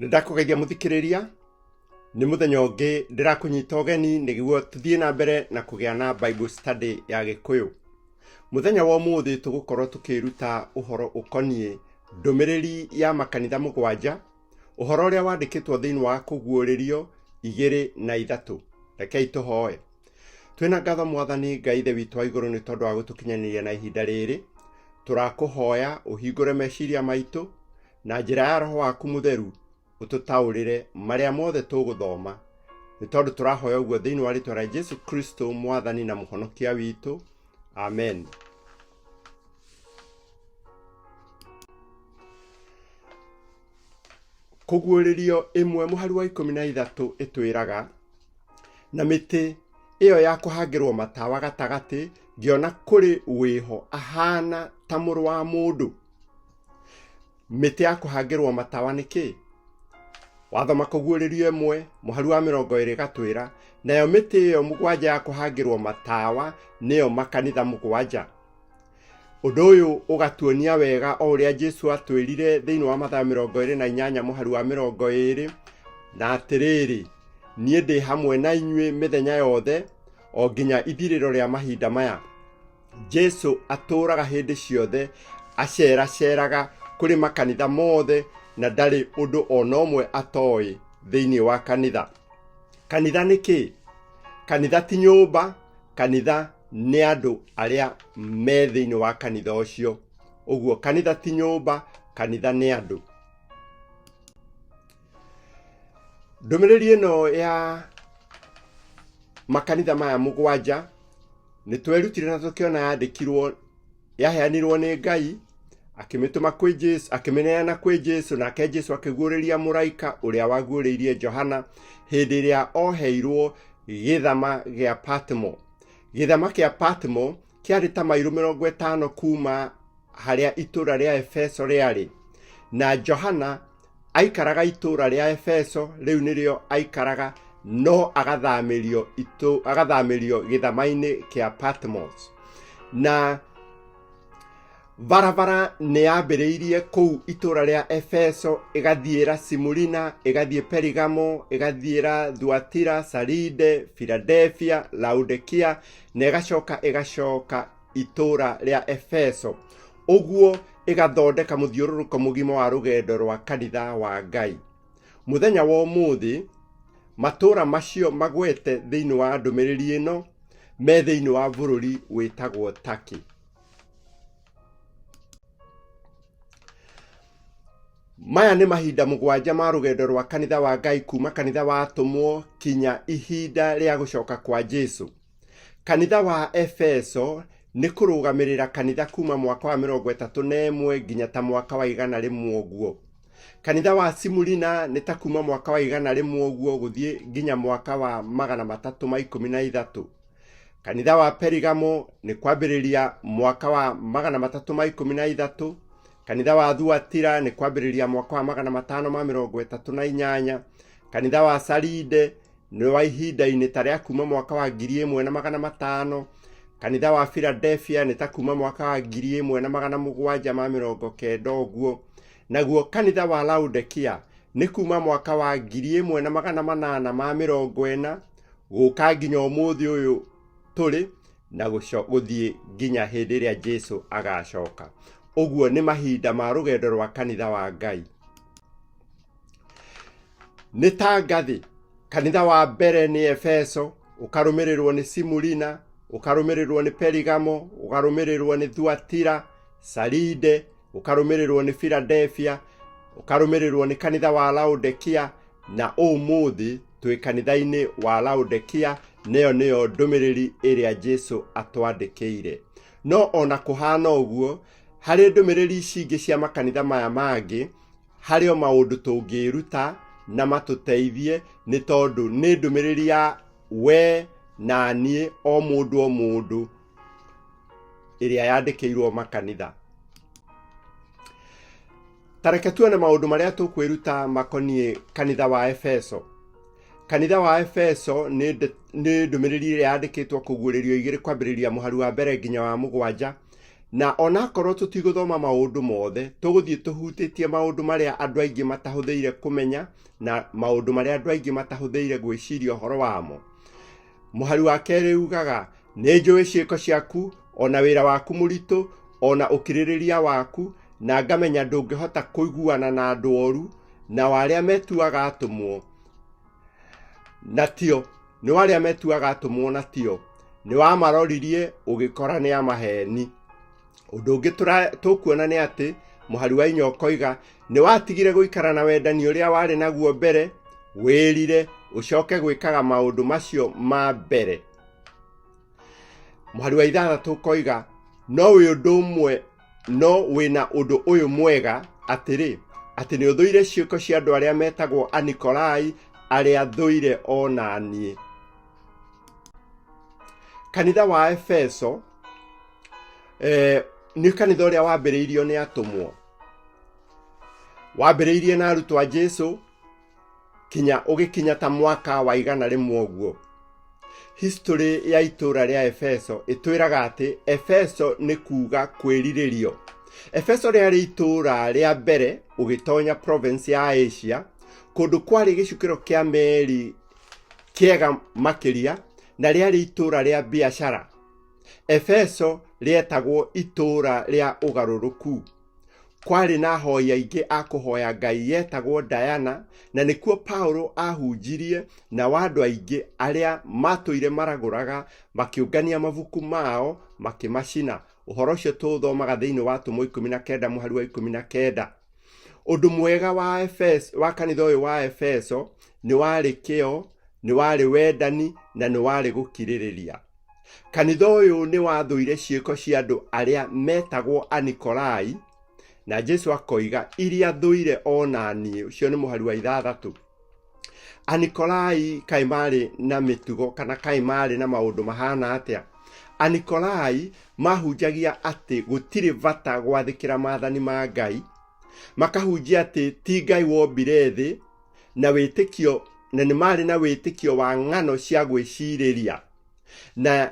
Nĩ ndakũgeithia mũthikĩrĩria, nĩ mũthenya ũngĩ ndĩrakũnyita ũgeni nĩguo tũthiĩ na mbere na kũgĩa na Bible study ya Gĩkũyũ. Mũthenya wa ũmũthĩ tũgũkorwo tũkĩruta ũhoro ũkoniĩ ndũmĩrĩri ya makanitha mũgwanja, ũhoro ũrĩa wandĩkĩtwo thĩinĩ wa Kũguũrĩrio igĩrĩ na ithatũ. Rekei tũhoe. Twĩna ngatho Mwathani Ngai Ithe witũ wa igũrũ nĩ tondũ wa gũtũkinyanĩria na ihinda rĩrĩ. Tũrakũhoya ũhingũre meciria maitũ na njĩra ya Roho waku Mũtheru ũtũtaũrĩre marĩa mothe tũgũthoma. Nĩ tondũ tũrahoya ũguo thĩinĩ wa rĩtwa rĩa Jesu Kristo Mwathani na Mũhonokia witũ. Amen. Kũguũrĩrio ĩmwe mũhari wa 13 ĩtwĩraga, na mĩtĩ ĩyo ya kũhangĩrwo matawa gatagatĩ ngĩona kũrĩ wĩho ahana ta mũrũ wa mũndũ. Mĩtĩ ya kũhangĩrwo matawa nĩ kĩĩ? Wathoma Kũguũrĩrio ĩmwe mũhari wa 20 gatwĩra, nayo mĩtĩ ĩyo mũgwanja ya kũhangĩrwo matawa nĩyo makanitha mũgwanja. Ũndũ ũyũ ũgatuonia wega o ũrĩa Jesu atwĩrire thĩinĩ wa Mathayo 28 mũhari wa 20, na atĩrĩrĩ, niĩ ndĩ hamwe na inyuĩ mĩthenya yothe o nginya ithirĩro rĩa mahinda maya. Jesu atũũraga hĩndĩ ciothe aceraceraga kũrĩ makanitha mothe na ndarĩ ũndũ o na ũmwe atoĩ thĩinĩ wa kanitha. Kanitha nĩ kĩĩ? Kanitha ti nyũmba, kanitha nĩ andũ arĩa me thĩinĩ wa kanitha ũcio. Ũguo kanitha ti nyũmba, kanitha nĩ andũ. Ndũmĩrĩri ĩno ya makanitha maya mũgwanja nĩ twerutire na tũkĩona yandĩkirwo yaheanirwo nĩ Ngai akĩmĩtũma kwĩ Jesu akĩmĩneana kwĩ Jesu nake Jesu akĩguũrĩria mũraika ũrĩa waguũrĩirie Johana hĩndĩ ĩrĩa oheirwo gĩthama gĩa Patmo. Gĩthama kĩa Patmo kĩarĩ ta mairũ 50 kuma harĩa itũũra rĩa Efeso rĩarĩ, na Johana aikaraga itũũra rĩa Efeso, rĩu nĩrĩo aikaraga, no agathamĩrio agathamĩrio gĩthama-inĩ kĩa Patmos. Na barabara nĩ yambĩrĩirie kũu itũũra rĩa Efeso, ĩgathiĩra Simurina, ĩgathiĩ Perigamo, ĩgathiĩra Thuatira, Saride, Filadelfia, Laodikia, na ĩgacoka ĩgacoka itũũra rĩa Efeso. Ũguo ĩgathondeka mũthiũrũrũko mũgima wa rũgendo rwa kanitha wa Ngai. Mũthenya wa ũmũthĩ, matũũra macio magwete thĩinĩ wa ndũmĩrĩri ĩno me thĩinĩ wa bũrũri wĩtagwo Turkey. Maya nĩ mahinda mũgwanja ma rũgendo rwa kanitha wa Ngai kuma kanitha wa atũmwo kinya ihinda rĩa gũcoka kwa Jesu. Kanitha wa Efeso nĩ kũrũgamĩrĩra kanitha kuma mwaka wa 31 nginya ta mwaka wa 100 ũguo. Kanitha wa Simurina nĩ ta kuma mwaka wa 100 ũguo gũthiĩ nginya mwaka wa 313. Kanitha wa Perigamo nĩ kwambĩrĩria mwaka wa 313. Kanitha wa Thuatira nĩ kwambĩrĩria mwaka wa 538. Kanitha wa Saride nĩ wa ihinda-inĩ ta rĩa kuma mwaka wa 1500. Kanitha wa Philadelphia nĩ ta kuma mwaka wa 1790 ũguo. Naguo kanitha wa Laodikia nĩ kuma mwaka wa 1840 gũka nginya ũmũthĩ ũyũ tũrĩ na gũthiĩ nginya hĩndĩ ĩrĩa Jesu agacoka. Ũguo nĩ mahinda ma rũgendo rwa kanitha wa Ngai. Nĩ ta ngathĩ, kanitha wa mbere nĩ Efeso, ũkarũmĩrĩrwo nĩ Simurina, ũkarũmĩrĩrwo nĩ Perigamo, ũkarũmĩrĩrwo nĩ Thuatira, Saride, ũkarũmĩrĩrwo nĩ Filadelfia, ũkarũmĩrĩrwo nĩ kanitha wa Laodikia, na ũmũthĩ twĩ kanitha-inĩ wa Laodikia, nĩyo nĩyo ndũmĩrĩri ĩrĩa Jesu atwandĩkĩire. No ona kũhana ũguo, harĩ ndũmĩrĩri ici ingĩ cia makanitha maya mangĩ, harĩ o maũndũ tũngĩĩruta na matũteithie nĩ tondũ nĩ ndũmĩrĩri ya we na niĩ o mũndũ o mũndũ ĩrĩa yandĩkĩirwo makanitha. Ta reke tuone maũndũ marĩa tũkwĩruta makoniĩ kanitha wa Efeso. Kanitha wa Efeso nĩ ndũmĩrĩri ĩrĩa yandĩkĩtwo Kũguũrĩrio igĩrĩ kwambĩrĩria mũhari wa mbere nginya wa mũgwanja. Na onakorwo tũtigũthoma maũndũ mothe, tũgũthiĩ tũhutĩtie maũndũ marĩa andũ aingĩ matahũthĩire kũmenya na maũndũ marĩa andũ aingĩ matahũthĩire gwĩciria ũhoro wamo. Mũhari wa kerĩ ugaga, nĩ njũĩ ciĩko ciaku, o na wĩra waku mũritũ, o na ũkirĩrĩria waku, na ngamenya ndũngĩhota kũiguana na andũ oru, nao arĩa metuaga atũmwo na tio, nĩ arĩa metuaga atũmwo na tio, nĩ wamaroririe ũgĩkora nĩ amaheni. Ũndũ ũngĩ tũkuona nĩ atĩ mũhari wa inya ũkoiga, nĩ watigire gũikara na wendani ũrĩa warĩ naguo mbere, wĩrire ũcoke gwĩkaga maũndũ macio ma mbere. Mũhari wa ithathatũ ũkoiga, no wĩ ũndũ ũmwe, no wĩna ũndũ ũyũ mwega atĩrĩ, atĩ nĩ ũthũire ciĩko cia andũ arĩa metagwo Anikolai, arĩa thũire o na niĩ. Kanitha wa Efeso nĩ kanitha ũrĩa wambĩrĩirio nĩ atũmwo, wambĩrĩirie na arutwo a Jesu kinya ũgĩkinya ta mwaka wa 100 ũguo. History ya itũũra rĩa Efeso ĩtwĩraga atĩ Efeso nĩ kuga kwĩrirĩrio. Efeso rĩarĩ itũũra rĩa mbere ũgĩtonya province ya Asia, kũndũ kwarĩ gĩcukĩro kĩa meri kĩega makĩria, na rĩarĩ itũũra rĩa biacara. Efeso rĩetagwo itũũra rĩa ũgarũrũku. Kwarĩ na ahoi aingĩ a kũhoya ngai yetagwo Diana, na nĩkuo Paulo ahunjirie, nao andũ aingĩ arĩa matũire maragũraga makĩũngania mabuku mao makĩmacina. Ũhoro ũcio tũũthomaga thĩinĩ wa Atũmwo 19 mũhari wa 19. Ũndũ mwega wa Efeso, wa kanitha ũyũ wa Efeso nĩ warĩ kĩo, nĩ warĩ wendani na nĩ warĩ gũkirĩrĩria. Kanitha ũyũ nĩ wathũire ciĩko cia andũ arĩa metagwo Anikolai, na Jesu akoiga iria thũire o na niĩ. Ũcio nĩ mũhari wa ithathatũ. Anikolai kaĩ marĩ na mĩtugo kana kaĩ marĩ na maũndũ mahana atĩa? Anikolai mahunjagia atĩ gũtirĩ bata gwathĩkĩra maathani ma Ngai, makahunjia atĩ ti Ngai wombire thĩ, na wĩtĩkio, na nĩ marĩ na wĩtĩkio wa ng'ano cia gwĩcirĩria, na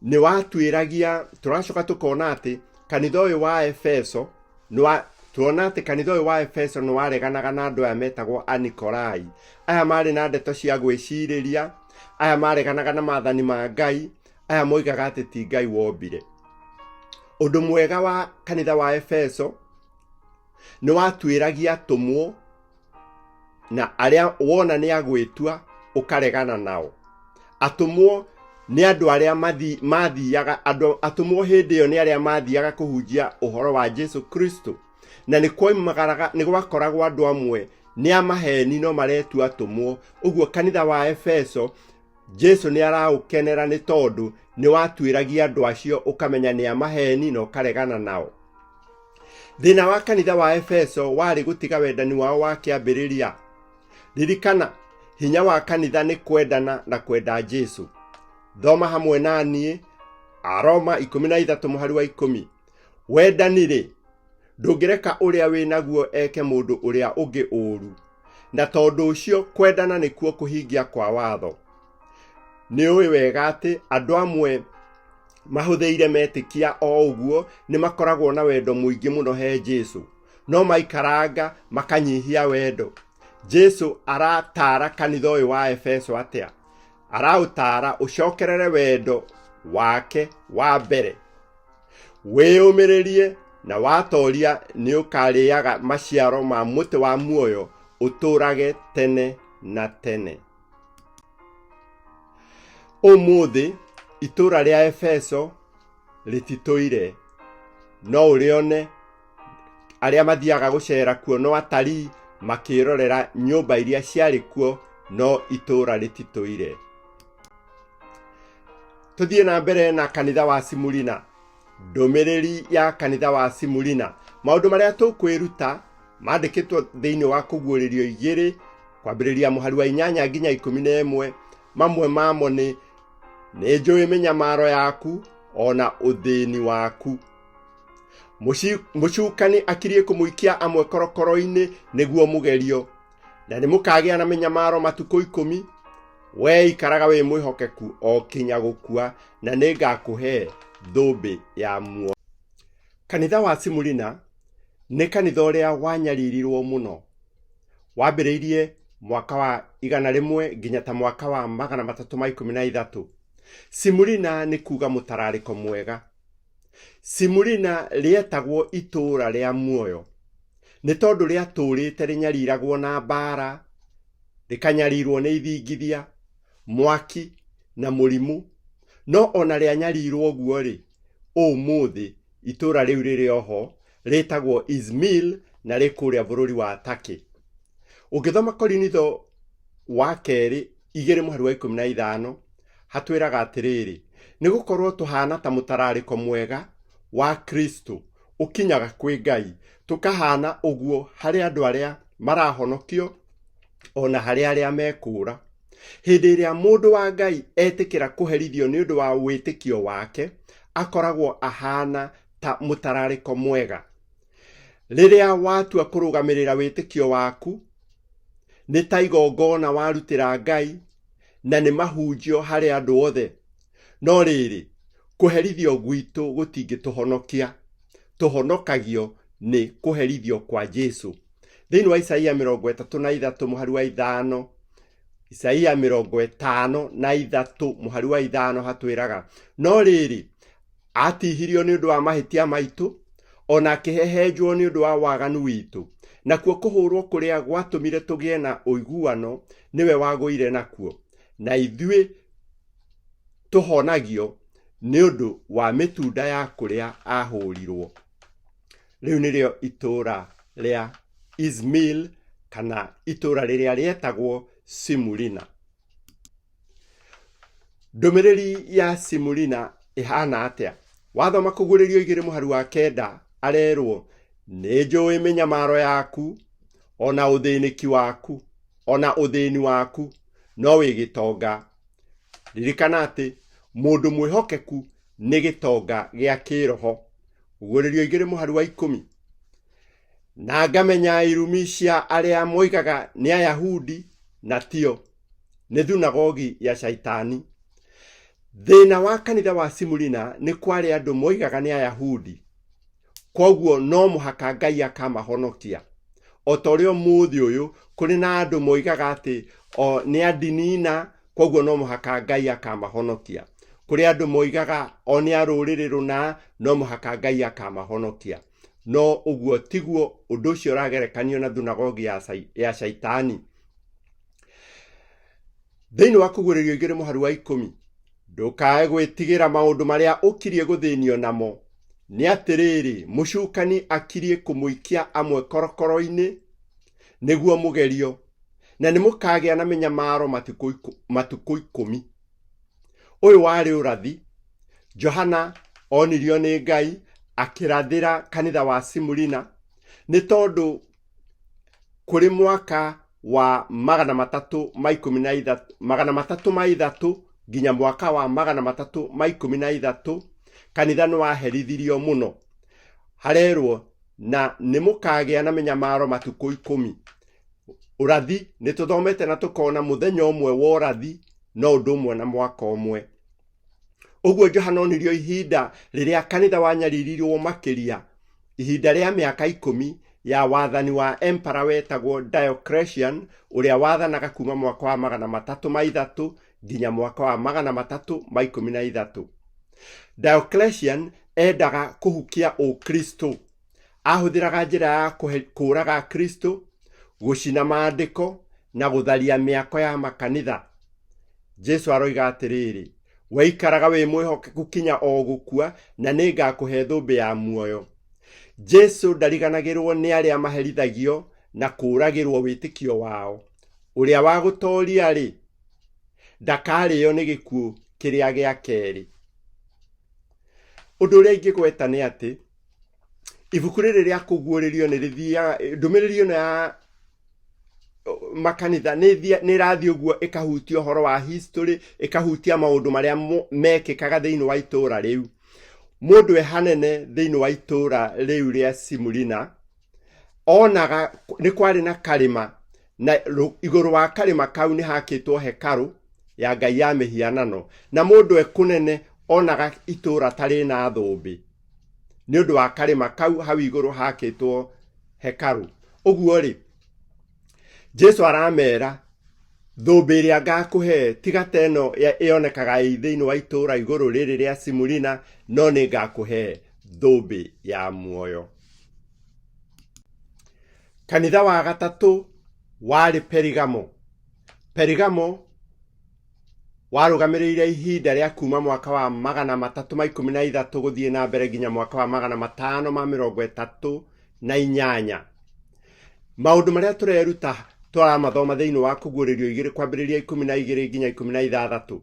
nĩ watuĩragia. Tũracoka tũkona atĩ kanitha ũyũ wa Efeso tũrona atĩ kanitha ũyũ wa Efeso nĩ wareganaga na andũ aya metagwo Anikolai. Aya marĩ na ndeto cia gwĩcirĩria, aya mareganaga na maathani ma Ngai, aya moigaga atĩ ti Ngai wombire. Ũndũ mwega wa kanitha wa Efeso nĩ watuĩragia atũmwo, na arĩa wona nĩ agwĩtua ũkaregana nao. Atũmwo nĩ andũ arĩa mathiaga, andũ atũmwo hĩndĩ ĩyo nĩ arĩa mathiaga kũhunjia ũhoro wa Jesu Kristo, na nĩ kwoimagaraga, nĩ gwakoragwo andũ amwe nĩ a maheni no maretua atũmwo. Ũguo kanitha wa Efeso Jesu nĩ araũkenera nĩ tondũ nĩ watuĩragia andũ acio ũkamenya nĩ a maheni na ũkaregana nao. Thĩna wa kanitha wa Efeso warĩ gũtiga wendani wao wa kĩambĩrĩria. Ririkana, hinya wa kanitha nĩ kwendana na kwenda Jesu. Thoma hamwe na niĩ Aroma 13 mũhari wa 10. Wendani-rĩ, ndũngĩreka ũrĩa wĩ naguo eke mũndũ ũrĩa ũngĩ ũũru, na tondũ ũcio kwendana nĩkuo kũhingia kwa watho. Nĩ ũĩ wega atĩ andũ amwe mahũthĩire metĩkia o ũguo nĩ makoragwo na wendo mũingĩ mũno he Jesu, no maikaranga makanyihia wendo. Jesu arataara kanitha ũyũ wa Efeso atĩa? Araũtaara ũcokerere wendo wake wa mbere. Wĩyũmĩrĩrie na watoria nĩ ũkarĩaga maciaro ma mũtĩ wa muoyo ũtũũrage tene na tene. Ũmũthĩ itũũra rĩa Efeso rĩtitũire, no ũrĩone arĩa mathiaga gũcera kuo no atarii makĩrorera nyũmba iria ciarĩ kuo, no itũũra rĩtitũire. Tũthiĩ na mbere na kanitha wa Simurina. Ndũmĩrĩri ya kanitha wa Simurina. Maũndũ marĩa tũkwĩruta mandĩkĩtwo thĩinĩ wa Kũguũrĩrio 2 kwambĩrĩria mũhari wa 8 nginya 11. Mamwe mamo nĩ nĩ njũĩ mĩnyamaro yaku ona ũthĩni waku. Mũcukani akiriĩ kũmũikia amwe korokoro-inĩ nĩguo mũgerio, na nĩ mũkagĩa na mĩnyamaro matukũ 10. We ikaraga wĩ mwĩhokeku o kinya gũkua, na nĩ ngakũhe thũmbĩ ya muoyo. Kanitha wa Simurina nĩ kanitha ũrĩa wanyaririrwo mũno. Wambĩrĩirie mwaka wa 100 nginya ta mwaka wa 313. Simurina nĩ kuga mũtararĩko mwega. Simurina rĩetagwo itũũra rĩa muoyo nĩ tondũ rĩatũũrĩte rĩnyariragwo na mbaara, rĩkanyarirwo nĩ ithingithia, mwaki na mũrimũ. No ona rĩanyarirwo ũguo-rĩ, ũmũthĩ itũũra rĩu rĩrĩ oho, rĩtagwo Izmir na rĩ kũrĩa bũrũri wa Turkey. Ũngĩthoma Korinitho wa kerĩ igĩrĩ mũhari wa 15 hatwĩraga atĩrĩrĩ, nĩ gũkorwo tũhana ta mũtararĩko mwega wa Kristo ũkinyaga kwĩ Ngai, tũkahana ũguo harĩ andũ arĩa marahonokio ona harĩ arĩa mekũũra. Hĩndĩ ĩrĩa mũndũ wa Ngai etĩkĩra kũherithio nĩ ũndũ wa wĩtĩkio wake, akoragwo ahana ta mũtararĩko mwega. Rĩrĩa watua kũrũgamĩrĩra wĩtĩkio waku, nĩ ta igongona warutĩra Ngai na nĩ mahunjio harĩ andũ othe. No rĩrĩ, kũherithio gwitũ gũtingĩtũhonokia. Tũhonokagio nĩ kũherithio kwa Jesu. Thĩinĩ wa Isaia 33 mũhari wa 5, Isaia 53 mũhari wa 5 hatwĩraga, no rĩrĩ, atihirio nĩ ũndũ wa mahĩtia maitũ, ona akĩhehenjwo nĩ ũndũ wa waganu witũ, nakuo kũhũrwo kũrĩa gwatũmire tũgĩe na ũiguano nĩwe wagũire nakuo, na ithuĩ tũhonagio nĩ ũndũ wa mĩtunda ya kũrĩa ahũrirwo. Rĩu nĩrĩo itũũra rĩa Izmir kana itũũra rĩrĩa rĩetagwo Simurina. Ndũmĩrĩri ya Simurina ĩhana atĩa? Wathoma Kũguũrĩrio igĩrĩ mũhari wa 9 arerwo, nĩ njũĩ mĩnyamaro yaku, ona ũthĩnĩki waku, ona ũthĩni waku, no wĩ gĩtonga. Ririkana atĩ mũndũ mwĩhokeku nĩ gĩtonga gĩa kĩroho. Kũguũrĩrio igĩrĩ mũhari wa 10. Na ngamenya irumi cia arĩa moigaga nĩ Ayahudi na tio, nĩ thunagogi ya Shaitani. Thĩna wa kanitha wa Simurina nĩ kwarĩ andũ moigaga nĩ Ayahudi, kwoguo no mũhaka Ngai akamahonokia. O ta ũrĩa ũmũthĩ ũyũ kũrĩ na andũ moigaga atĩ o nĩ a ndini na kwoguo no mũhaka Ngai akamahonokia. Kũrĩ andũ moigaga o nĩ a rũrĩrĩ rũna, no mũhaka Ngai akamahonokia. No ũguo tiguo ũndũ ũcio ũragerekanio na thunagogi ya Shaitani. Thĩinĩ wa Kũguũrĩrio igĩrĩ mũhari wa 10, ndũkae gwĩtigĩra maũndũ marĩa ũkirie gũthĩnio namo. Nĩ atĩrĩrĩ, mũcukani akirie kũmũikia amwe korokoro-inĩ nĩguo mũgerio, na nĩ mũkagĩa na mĩnyamaro matukũ 10. Ũyũ warĩ ũrathi Johana onirio nĩ Ngai akĩrathĩra kanitha wa Simurina, nĩ tondũ kũrĩ mwaka wa 313, 303 nginya mwaka wa 313 kanitha nĩ waherithirio mũno. Harerwo na nĩ mũkagĩa na mĩnyamaro matukũ 10. Ũrathi nĩ tũthomete na tũkona mũthenya ũmwe wa ũrathi no ũndũ ũmwe na mwaka ũmwe. Ũguo Johana onirio ihinda rĩrĩa kanitha wanyaririrwo makĩria, ihinda rĩa mĩaka 10 ya wathani wa emperor wetagwo Diocletian, ũrĩa wathanaga kuma mwaka wa 303 nginya mwaka wa 313. Diocletian endaga kũhukia Ũkristo. Ahũthĩraga njĩra ya kũũraga Kristo, gũcina maandĩko na gũtharia mĩako ya makanitha. Jesu aroiga atĩrĩrĩ, weikaraga wĩ mwĩhokeku kinya o gũkua na nĩngakũhe thũmbĩ ya muoyo. Jesu ndariganagĩrwo nĩ arĩa maherithagio na kũũragĩrwo wĩtĩkio wao. Ũrĩa wa gũtoria-rĩ, ndakarĩo nĩ gĩkuũ kĩrĩa gĩa kerĩ. Ũndũ ũrĩa ingĩgweta nĩ atĩ, ibuku rĩrĩ rĩa kũguũrĩrio nĩ rĩthiaga, ndũmĩrĩri ĩno ya makanitha nĩ ĩrathiĩ ũguo ĩkahutia ũhoro wa history, ĩkahutia maũndũ marĩa mekĩkaga thĩinĩ wa itũũra rĩu. Mũndũ e hanene thĩinĩ wa itũũra rĩu rĩa Simurina, onaga nĩ kwarĩ na karĩma, na igũrũ wa karĩma kau nĩ hakĩtwo hekarũ ya ngai ya mĩhianano, na mũndũ e kũnene onaga itũũra ta rĩna thũmbĩ. Nĩ ũndũ wa karĩma kau hau igũrũ hakĩtwo hekarũ. Ũguo rĩ, Jesu aramera thũmbĩ ĩrĩa ngakũhe tiga ta ĩno ĩonekaga ĩ thĩinĩ wa itũũra igũrũ rĩrĩ rĩa Simurina, no nĩ ngakũhe thũmbĩ ya muoyo. Kanitha wa gatatũ warĩ Perigamo. Perigamo warũgamĩrĩire ihinda rĩa kuma mwaka wa 313 gũthiĩ na mbere nginya mwaka wa 538. Maũndũ marĩa tũreruta tũramathoma thĩinĩ wa Kũguũrĩrio igĩrĩ kwambĩrĩria 12 nginya 16.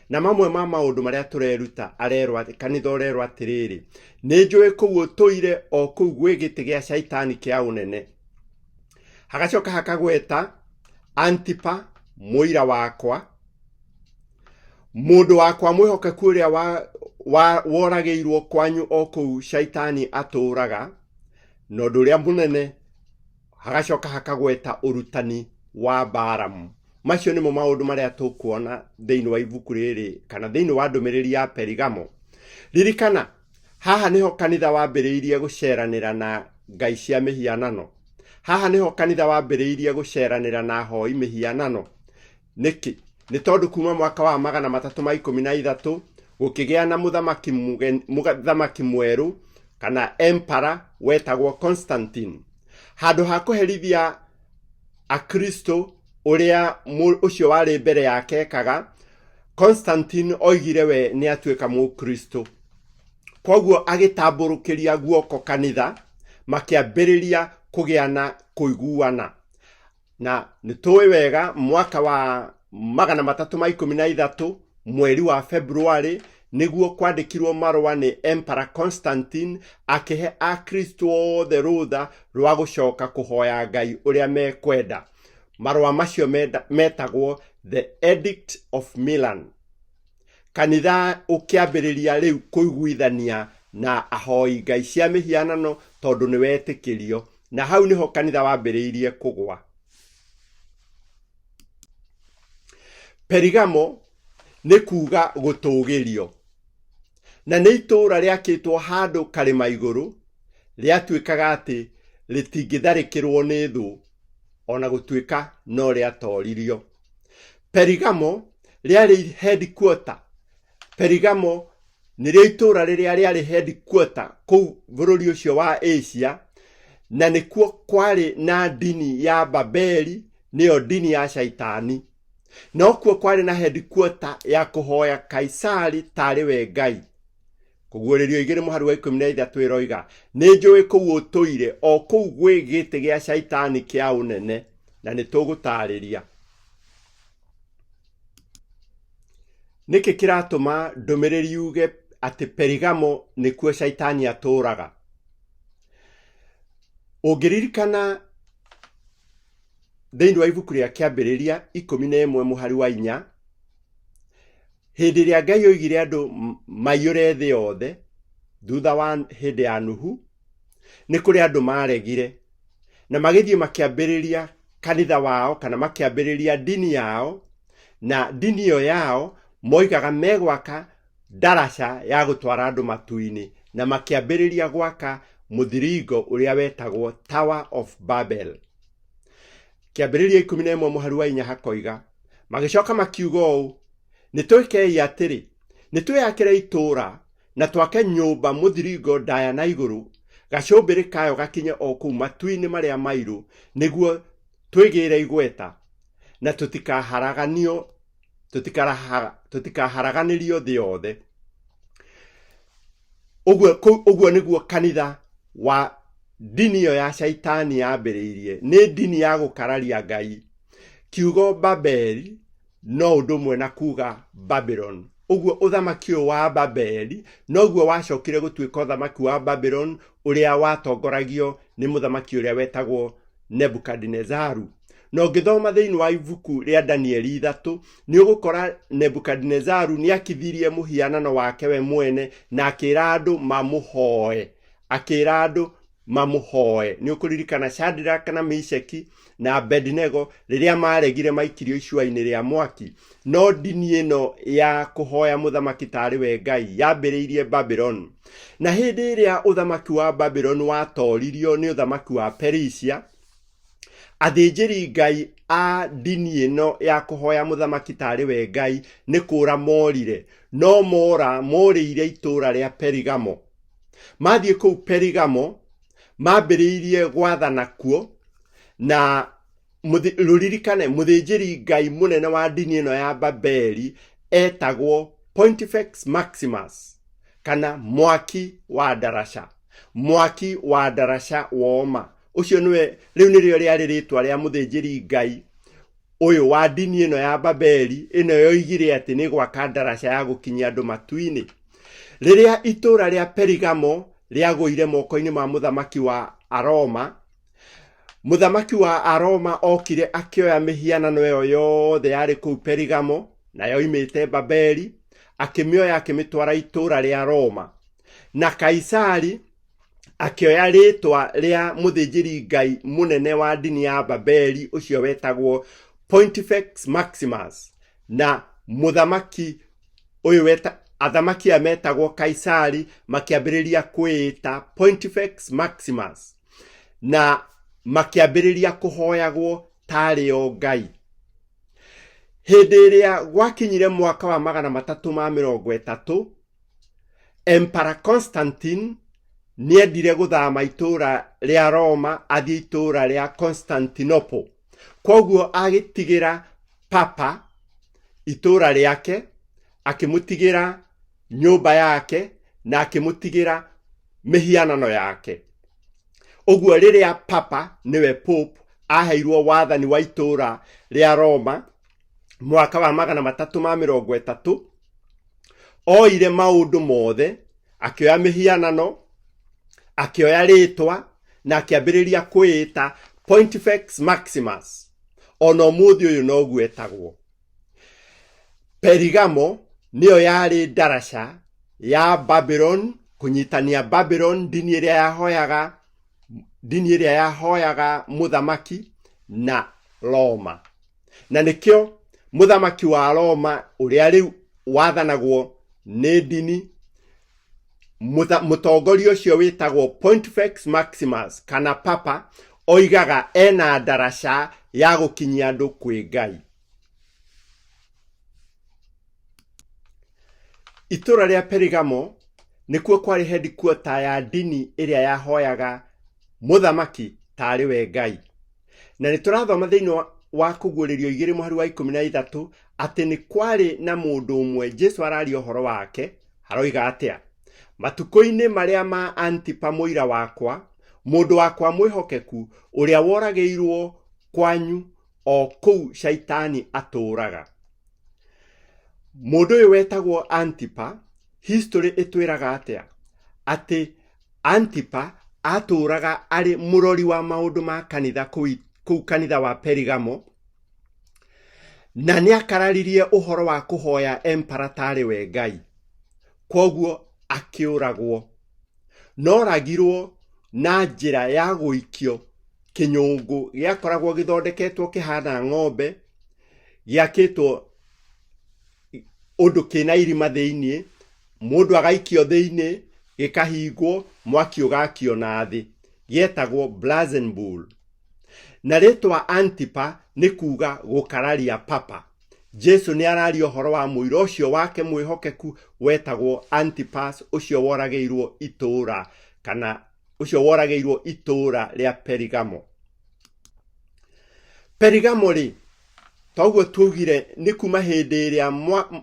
Na mamwe ma maũndũ marĩa tũreruta arerwo atĩ, kanitha ũrerwo atĩrĩrĩ, nĩ njũĩ kũu ũtũire o kũu gwĩ gĩtĩ gĩa Shaitani kĩa ũnene. Hagacoka hakagweta Antipa mũira wakwa, mũndũ wakwa mwĩhokeku ũrĩa woragĩirwo kwanyu o kũu Shaitani atũũraga. Na ũndũ ũrĩa mũnene hagacoka hakagweta ũrutani wa Balamu. Macio nĩmo maũndũ marĩa tũkuona thĩinĩ wa ibuku rĩrĩ kana thĩinĩ wa ndũmĩrĩri ya Perigamo. Ririkana, haha nĩho kanitha wambĩrĩirie gũceranĩra na ngai cia mĩhianano. Haha nĩho kanitha wambĩrĩirie gũceranĩra na ahoi mĩhianano. Nĩkĩ? Nĩ tondũ kuma mwaka wa 313 gũkĩgĩa na mũthamaki mwerũ kana emperor wetagwo Constantine. Handũ ha kũherithia Akristo ũrĩa ũcio warĩ mbere yake ekaga, Constantine oigire we nĩ atuĩka Mũkristo. Koguo agĩtambũrũkĩria guoko kanitha, makĩambĩrĩria kũgĩa na kũiguana. Na nĩ tũĩ wega mwaka wa 313 mweri wa February nĩguo kwandĩkirwo marũa nĩ Emperor Constantine akĩhe Akristo othe rũtha rwa gũcoka kũhoya Ngai ũrĩa mekwenda. Marũa macio metagwo The Edict of Milan. Kanitha ũkĩambĩrĩria rĩu kũiguithania na ahoi ngai cia mĩhianano tondũ nĩ wetĩkĩrio, na hau nĩho kanitha wambĩrĩirie kũgwa. Perigamo nĩ kuga gũtũgĩrio, na nĩ itũũra rĩakĩtwo handũ karĩma igũrũ, rĩatuĩkaga atĩ rĩtingĩtharĩkĩrwo nĩ thũ ona gũtuĩka no rĩatoririo. Perigamo rĩarĩ headquarter. Perigamo nĩrĩo itũũra rĩrĩa rĩarĩ headquarter kũu bũrũri ũcio wa Asia, na nĩkuo kwarĩ na ndini ya Babeli, nĩyo ndini ya Shaitani. Nokuo kwarĩ na headquarter ya kũhoya Kaisari tarĩ we Ngai. Kũguũrĩrio igĩrĩ mũhari wa 13 ĩroiga, nĩ njũĩ kũu ũtũire, o kũu gwĩ gĩtĩ gĩa Shaitani kĩa ũnene, na nĩ tũgũtaarĩria. Nĩkĩ kĩratũma ndũmĩrĩri yuge atĩ Perigamo nĩkuo Shaitani atũũraga? Ũngĩririkana thĩinĩ wa ibuku rĩa Kĩambĩrĩria 11 mũhari wa 4, hĩndĩ ĩrĩa Ngai oigire andũ maiyũre thĩ yothe thutha wa hĩndĩ ya Nuhu, nĩ kũrĩ andũ maregire na magĩthiĩ makĩambĩrĩria kanitha wao kana makĩambĩrĩria ndini yao, na ndini ĩyo yao moigaga megwaka ndaraca ya gũtwara andũ matu-inĩ, na makĩambĩrĩria gwaka mũthiringo ũrĩa wetagwo Tower of Babel. Kĩambĩrĩria 11 mũhari wa 4 hakoiga, magĩcoka makiuga ũũ, nĩ twĩkei atĩrĩ, nĩ twĩyakĩre itũũra na twake nyũmba mũthiringo ndaya na igũrũ, gacũmbĩrĩ kayo gakinye o kũu matu-inĩ marĩa mairũ, nĩguo twĩgĩre igweta na tũtikaharaganĩrio thĩ yothe. Ũguo nĩguo kanitha wa ndini ĩyo ya Shaitani yambĩrĩirie, nĩ ndini ya gũkararia Ngai. Kiugo Babeli no ũndũ ũmwe na kuga Babylon. Ũguo ũthamaki ũyũ wa Babeli noguo wacokire gũtuĩka ũthamaki wa Babylon ũrĩa watongoragio nĩ mũthamaki ũrĩa wetagwo Nebukadinezaru. Na ũngĩthoma thĩinĩ wa ibuku rĩa Danieli 3, nĩ ũgũkora Nebukadinezaru nĩ akithirie mũhianano wake we mwene na akĩra andũ mamũhoe. Akĩra andũ mamũhoe. Nĩ ũkũririkana Shadrach na Meshaki na Abednego rĩrĩa maregire maikirio icua-inĩ rĩa mwaki. No ndini ĩno ya kũhoya mũthamaki tarĩ we Ngai yambĩrĩirie Babylon. Na hĩndĩ ĩrĩa ũthamaki wa Babylon watoririo nĩ ũthamaki wa Perisia, athĩnjĩri Ngai a ndini ĩno ya kũhoya mũthamaki tarĩ we Ngai nĩ kũra morire, no mora morĩire itũũra rĩa Perigamo. Mathiĩ kũu Perigamo, mambĩrĩirie gwathana kuo, na rũririkane mũthĩnjĩri Ngai mũnene wa ndini ĩno ya Babeli etagwo Pontifex Maximus, kana mwaki wa ndaraca. Mwaki wa ndaraca woma. Ũcio nĩwe, rĩu nĩrĩo rĩarĩ rĩtwa rĩa mũthĩnjĩri Ngai ũyũ wa ndini ĩno ya Babeli, ĩno yoigire atĩ nĩ gwaka ndaraca ya gũkinyia andũ matu-inĩ. Rĩrĩa itũũra rĩa Perigamo rĩagũire moko-inĩ ma mũthamaki wa Aroma, mũthamaki wa Aroma okire akĩoya mĩhianano ĩyo yothe yarĩ kũu Perigamo, na yoimĩte Babeli, akĩmĩoya akĩmĩtwara itũũra rĩa Roma. Na Kaisari akĩoya rĩtwa rĩa mũthĩnjĩri Ngai mũnene wa ndini ya Babeli ũcio wetagwo Pontifex Maximus, na mũthamaki ũyũ weta athamaki aya metagwo Kaisari makĩambĩrĩria kwĩĩta Pontifex Maximus na makĩambĩrĩria kũhoyagwo tarĩ o Ngai. Hĩndĩ ĩrĩa gwakinyire mwaka wa 330, Emperor Constantine nĩendire gũthama itũũra rĩa Roma athiĩ itũũra rĩa Constantinople. Kwoguo agĩtigĩra Papa itũũra rĩake, akĩmũtigĩra nyũmba yake na akĩmũtigĩra mĩhianano yake. Ũguo rĩrĩa Papa nĩwe Pope aheirwo wathani wa itũũra rĩa Roma mwaka wa 330, oire maũndũ mothe, akĩoya mĩhianano, akĩoya rĩtwa na akĩambĩrĩria kwĩĩta Pontifex Maximus. Ona ũmũthĩ ũyũ noguo etagwo. Perigamo nĩyo yarĩ ndaraca ya Babylon, kũnyitania Babylon, ndini ĩrĩa yahoyaga, ndini ĩrĩa yahoyaga mũthamaki na Roma. Na nĩkĩo mũthamaki wa Roma ũrĩa rĩu wathanagwo nĩ ndini, mũtongoria ũcio wĩtagwo Pontifex Maximus kana Papa, oigaga ena ndaraca ya gũkinyia andũ kwĩ Ngai. Itũũra rĩa Perigamo nĩkuo kwarĩ headquarter ya ndini ĩrĩa yahoyaga mũthamaki tarĩ we Ngai. Na nĩ tũrathoma thĩinĩ wa Kũguũrĩrio igĩrĩ mũhari wa ikũmi na ithatũ atĩ nĩ kwarĩ na mũndũ ũmwe Jesu araria ũhoro wake, haroiga atĩa? Matukũ-inĩ marĩa ma Antipa mũira wakwa, mũndũ wakwa mwĩhokeku, ũrĩa woragĩirwo kwanyu o kũu Shaitani atũũraga. Mũndũ ũyũ wetagwo Antipa, history ĩtwĩraga atĩa? Atĩ Antipa atũũraga arĩ mũrori wa maũndũ ma kanitha kũu kanitha wa Perigamo, na nĩ akararirie ũhoro wa kũhoya emperor tarĩ we Ngai. Kwoguo akĩũragwo. Noragirwo na njĩra ya gũikio kĩnyũngũ gĩakoragwo gĩthondeketwo kĩhana ng'ombe, gĩakĩtwo ũndũ kĩna irima thĩiniĩ, mũndũ agaikio thĩiniĩ, gĩkahingwo, mwaki ũgakio na thĩ. Gĩetagwo Brazen Bull. Na rĩtwa Antipa nĩ kuga gũkararia Papa. Jesu nĩ araria ũhoro wa mũira ũcio wake mwĩhokeku wetagwo Antipas, ũcio woragĩirwo itũũra kana ũcio woragĩirwo itũũra rĩa Perigamo. Perigamo rĩ, toguo tuugire nĩ kuma hĩndĩ ĩrĩa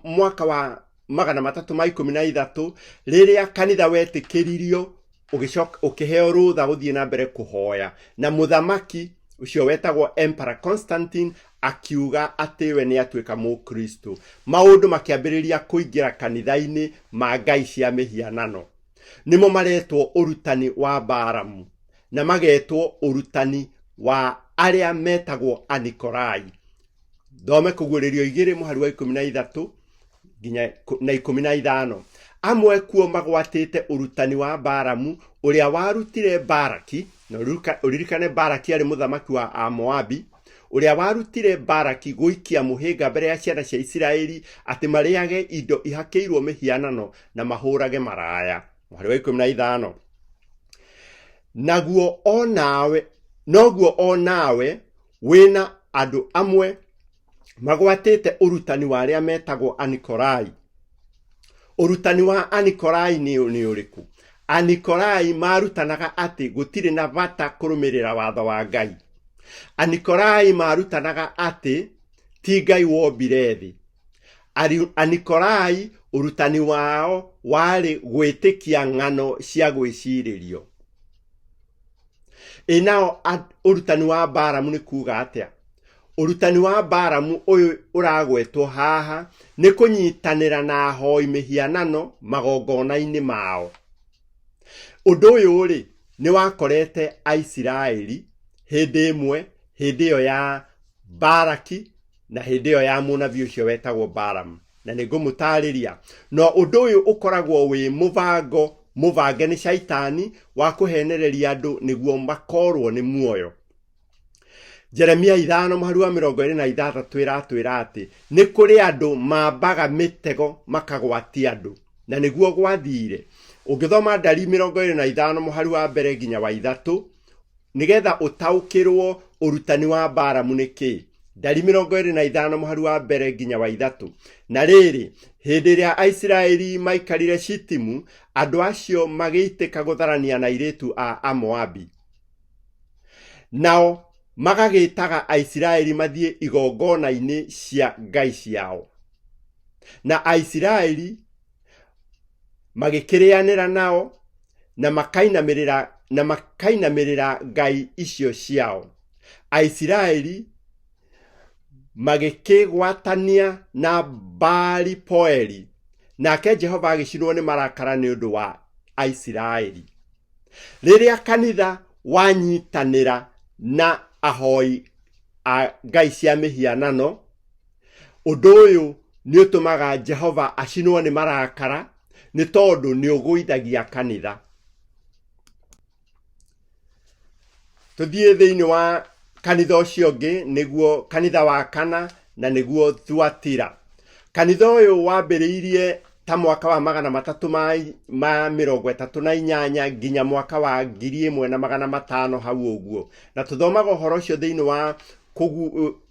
mwaka wa 313 rĩrĩa kanitha wetĩkĩririo ũgĩcoka ũkĩheo rũtha gũthiĩ na mbere kũhoya, na mũthamaki ũcio wetagwo Emperor Constantine akiuga atĩ we nĩ atuĩka mũkristo. Maũndũ makĩambĩrĩria kũingĩra kanitha-inĩ ma ngai cia mĩhianano, nĩmo maretwo ũrutani wa Balamu na magetwo ũrutani wa arĩa metagwo Anikorai. Thome Kũguũrĩrio igĩrĩ mũhari wa ikũmi na ithatũ nginya na ikũmi na ithano. Amwe kuo magwatĩte ũrutani wa Balamu ũrĩa warutire Balaki Na ũririkane Baraki arĩ mũthamaki wa Amoabi, ũrĩa warutire Baraki gũikia mũhĩnga mbere ya ciana cia Isiraeli atĩ marĩage indo ihakĩirwo mĩhianano na mahũrage maraya. Mũhari wa 15. Naguo o nawe, noguo o nawe wĩna andũ amwe magwatĩte ũrutani wa arĩa metagwo Anikorai. Ũrutani wa Anikorai nĩ nĩ ũrĩkũ? Anikorai marutanaga atĩ gũtirĩ na bata kũrũmĩrĩra watho wa Ngai. Anikorai marutanaga atĩ ti Ngai wombire thĩ. Anikolai ũrutani wao warĩ gwĩtĩkia ng'ano cia gwĩcirĩrio. Ĩ nao ũrutani wa Balamu nĩ kuga atĩa? Ũrutani wa Balamu ũyũ ũragwetwo haha nĩ kũnyitanĩra na ahoi mĩhianano magongona-inĩ mao. Ũndũ ũyũ-rĩ, nĩ wakorete Aisiraeli hĩndĩ ĩmwe, hĩndĩ ĩyo ya Balaki na hĩndĩ ĩyo ya mũnabii ũcio wetagwo Balamu, na nĩ ngũmũtaarĩria. Na ũndũ ũyũ ũkoragwo wĩ mũbango mũbange nĩ Shaitani wa kũhenereria andũ nĩguo makorwo nĩ muoyo. Jeremia 5 mũhari wa 26 ĩratwĩra atĩ nĩ kũrĩ andũ mambaga mĩtego makagwatia andũ, na nĩguo gwathire. Ũngĩthoma Ndari 25 mũhari wa mbere nginya wa 3, nĩgetha ũtaũkĩrwo ũrutani wa Balamu nĩ kĩĩ. Ndari 25 mũhari wa mbere nginya wa 3. Na rĩrĩ, hĩndĩ ĩrĩa Aisiraeli maikarire Shitimu, andũ acio magĩitĩka gũtharania na airĩtu a Amoabi. Nao magagĩtaga Aisiraeli mathiĩ igongona-inĩ cia ngai ciao. Na Aisiraeli magĩkĩrĩanĩra nao na makainamĩrĩra na makainamĩrĩra ngai icio ciao. Aisiraeli magĩkĩgwatania na Baali Poeri, nake Jehova agĩcinwo nĩ marakara nĩ ũndũ wa Aisiraeli. Rĩrĩa kanitha wanyitanĩra na ahoi a ngai cia mĩhianano, ũndũ ũyũ nĩ ũtũmaga Jehova acinwo nĩ marakara, nĩ tondũ nĩ ũgũithagia kanitha. Tũthiĩ thĩinĩ wa kanitha ũcio ũngĩ, nĩguo kanitha wa kana, na nĩguo Thuatira. Kanitha ũyũ wambĩrĩirie ta mwaka wa 338 nginya mwaka wa 1500 hau ũguo. Na tũthomaga ũhoro ũcio thĩinĩ wa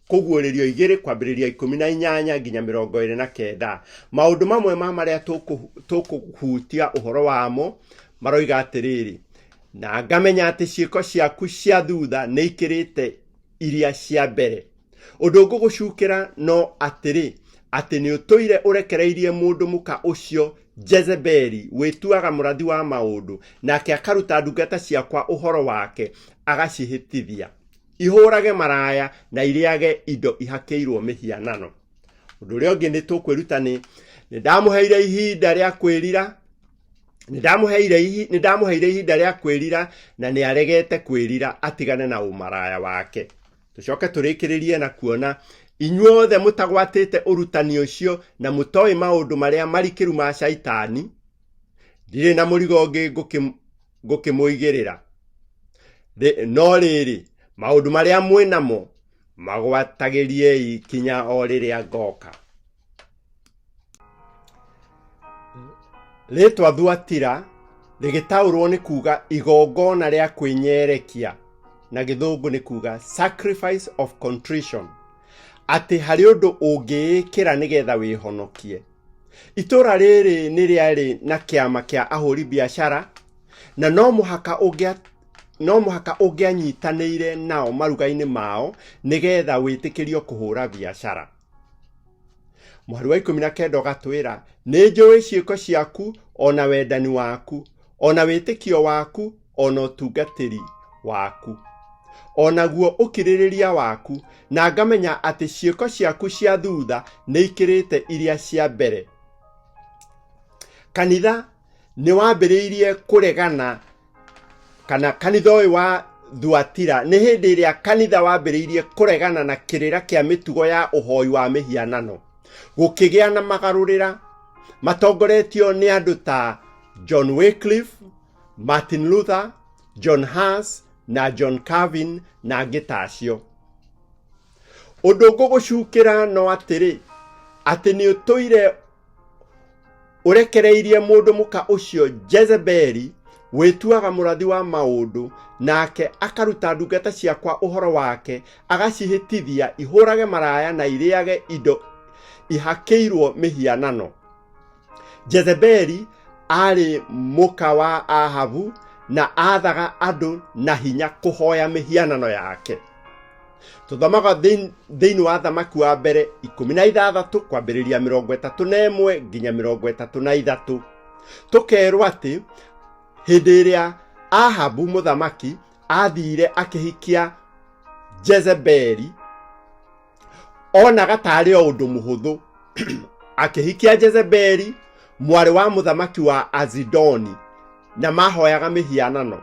Kũguũrĩrio 2 kwambĩrĩria 18 nginya 29. Maũndũ mamwe ma marĩa tũkũhutia ũhoro wamo maroiga atĩrĩrĩ, na ngamenya atĩ ciĩko ciaku cia thutha nĩ ikĩrĩte iria cia mbere. Ũndũ ngũgũcukĩra no atĩrĩ, atĩ nĩ ũtũire ũrekereirie mũndũ mũka ũcio Jezebeli, wĩtuaga mũrathi wa maũndũ, nake akaruta ndungata ciakwa ũhoro wake, agacihĩtithia. Ihũrage maraya na irĩage indo ihakĩirwo mĩhianano. Ũndũ ũrĩa ũngĩ nĩ tũkwĩruta nĩ nĩ ndamũheire ihinda rĩa kwĩrira, nĩ ndamũheire ihinda rĩa kwĩrira na nĩ aregete kwĩrira atigane na ũmaraya wake. Tũcoke tũrĩkĩrĩrie na kuona inyuothe mũtagwatĩte ũrutani ũcio na mũtoĩ maũndũ marĩa marikĩru ma Shaitani, ndirĩ na mũrigo ũngĩ ngũkĩmũigĩrĩra. No rĩrĩ, maũndũ marĩa mwĩ namo magwatagĩriei kinya o rĩrĩa ngoka. Rĩtwa Thuatira rĩgĩtaũrwo nĩ kuga igongona rĩa kwĩnyerekia, na gĩthũngũ nĩ kuga sacrifice of contrition, atĩ harĩ ũndũ ũngĩĩkĩra nĩgetha wĩhonokie. Itũũra rĩrĩ nĩ rĩarĩ na kĩama kĩa ahũri biacara na no mũhaka ũngĩa no mũhaka ũngĩanyitanĩire nao maruga-inĩ mao nĩgetha wĩtĩkĩrio kũhũra biacara. Mũhari wa 19 ũgatwĩra, nĩ njũĩ ciĩko ciaku, o na wendani waku, o na wĩtĩkio waku, o na ũtungatĩri waku, o naguo ũkirĩrĩria waku, na ngamenya atĩ ciĩko ciaku cia thutha nĩ ikĩrĩte iria cia mbere. Kanitha nĩ wambĩrĩirie kũregana kana kanitha ũyũ wa Thuatira nĩ hĩndĩ ĩrĩa kanitha wambĩrĩirie kũregana na kĩrĩra kĩa mĩtugo ya ũhoi wa mĩhianano. Gũkĩgĩa na magarũrĩra matongoretio nĩ andũ ta John Wycliffe, Martin Luther, John Huss Na John Calvin na angĩ ta acio. Ũndũ ngũgũcukĩra no atĩrĩ, atĩ nĩ ũtũire ũrekereirie mũndũ mũka ũcio Jezebeli wĩtuaga mũrathi wa maũndũ, nake akaruta ndungata ciakwa ũhoro wake, agacihĩtithia ihũrage maraya na irĩage indo ihakĩirwo mĩhianano. Jezebeli aarĩ mũka wa Ahabu na aathaga andũ na hinya kũhoya mĩhianano yake. Tũthomaga thĩinĩ wa Thamaki wa mbere 16 kwambĩrĩria 31 nginya 33. Tũkerwo atĩ hĩndĩ ĩrĩa Ahabu mũthamaki aathiire akĩhikia Jezebeli, onaga tarĩ o ũndũ mũhũthũ. Akĩhikia Jezebeli mwarĩ wa mũthamaki wa Azidoni, na mahoyaga mĩhianano.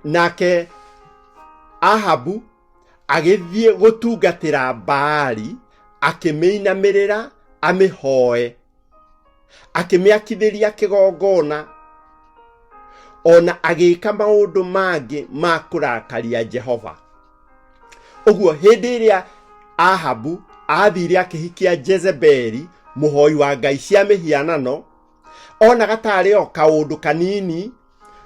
Nake Ahabu agĩthiĩ gũtungatĩra Baali, akĩmĩinamĩrĩra amĩhoe, akĩmĩakithĩria kĩgongona, ona agĩka maũndũ mangĩ ma kũrakaria Jehova. Ũguo hĩndĩ ĩrĩa Ahabu athire akĩhikia Jezebeli, mũhoi wa ngai cia mĩhianano, onaga tarĩ o kaũndũ kanini,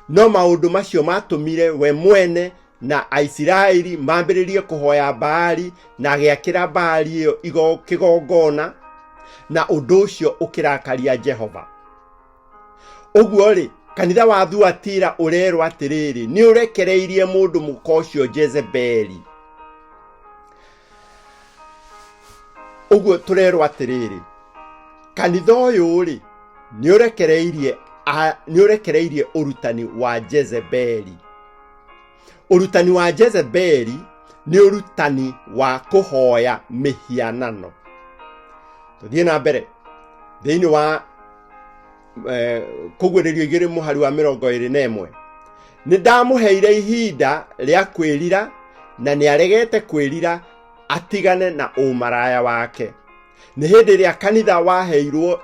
no maũndũ macio matũmire we mwene na Aisiraeli mambĩrĩrie kũhoya Baali, na agĩakĩra Baali ĩyo kĩgongona, na ũndũ ũcio ũkĩrakaria Jehova. Ũguo-rĩ, kanitha wa Thuatira ũrerwo atĩrĩrĩ, nĩ ũrekereirie mũndũ mũka ũcio Jezebeli. Ũguo tũrerwo atĩrĩrĩ, kanitha ũyũ-rĩ, nĩ ũrekereirie nĩ ũrekereirie ũrutani wa Jezebeli. Ũrutani wa Jezebeli nĩ ũrutani wa kũhoya mĩhianano. Tũthiĩ na mbere thĩinĩ wa Kũguũrĩrio 2 mũhari wa 21. Nĩ ndamũheire ihinda rĩa kwĩrira, na nĩ aregete kwĩrira atigane na ũmaraya wake. Nĩ hĩndĩ ĩrĩa kanitha waheirwo,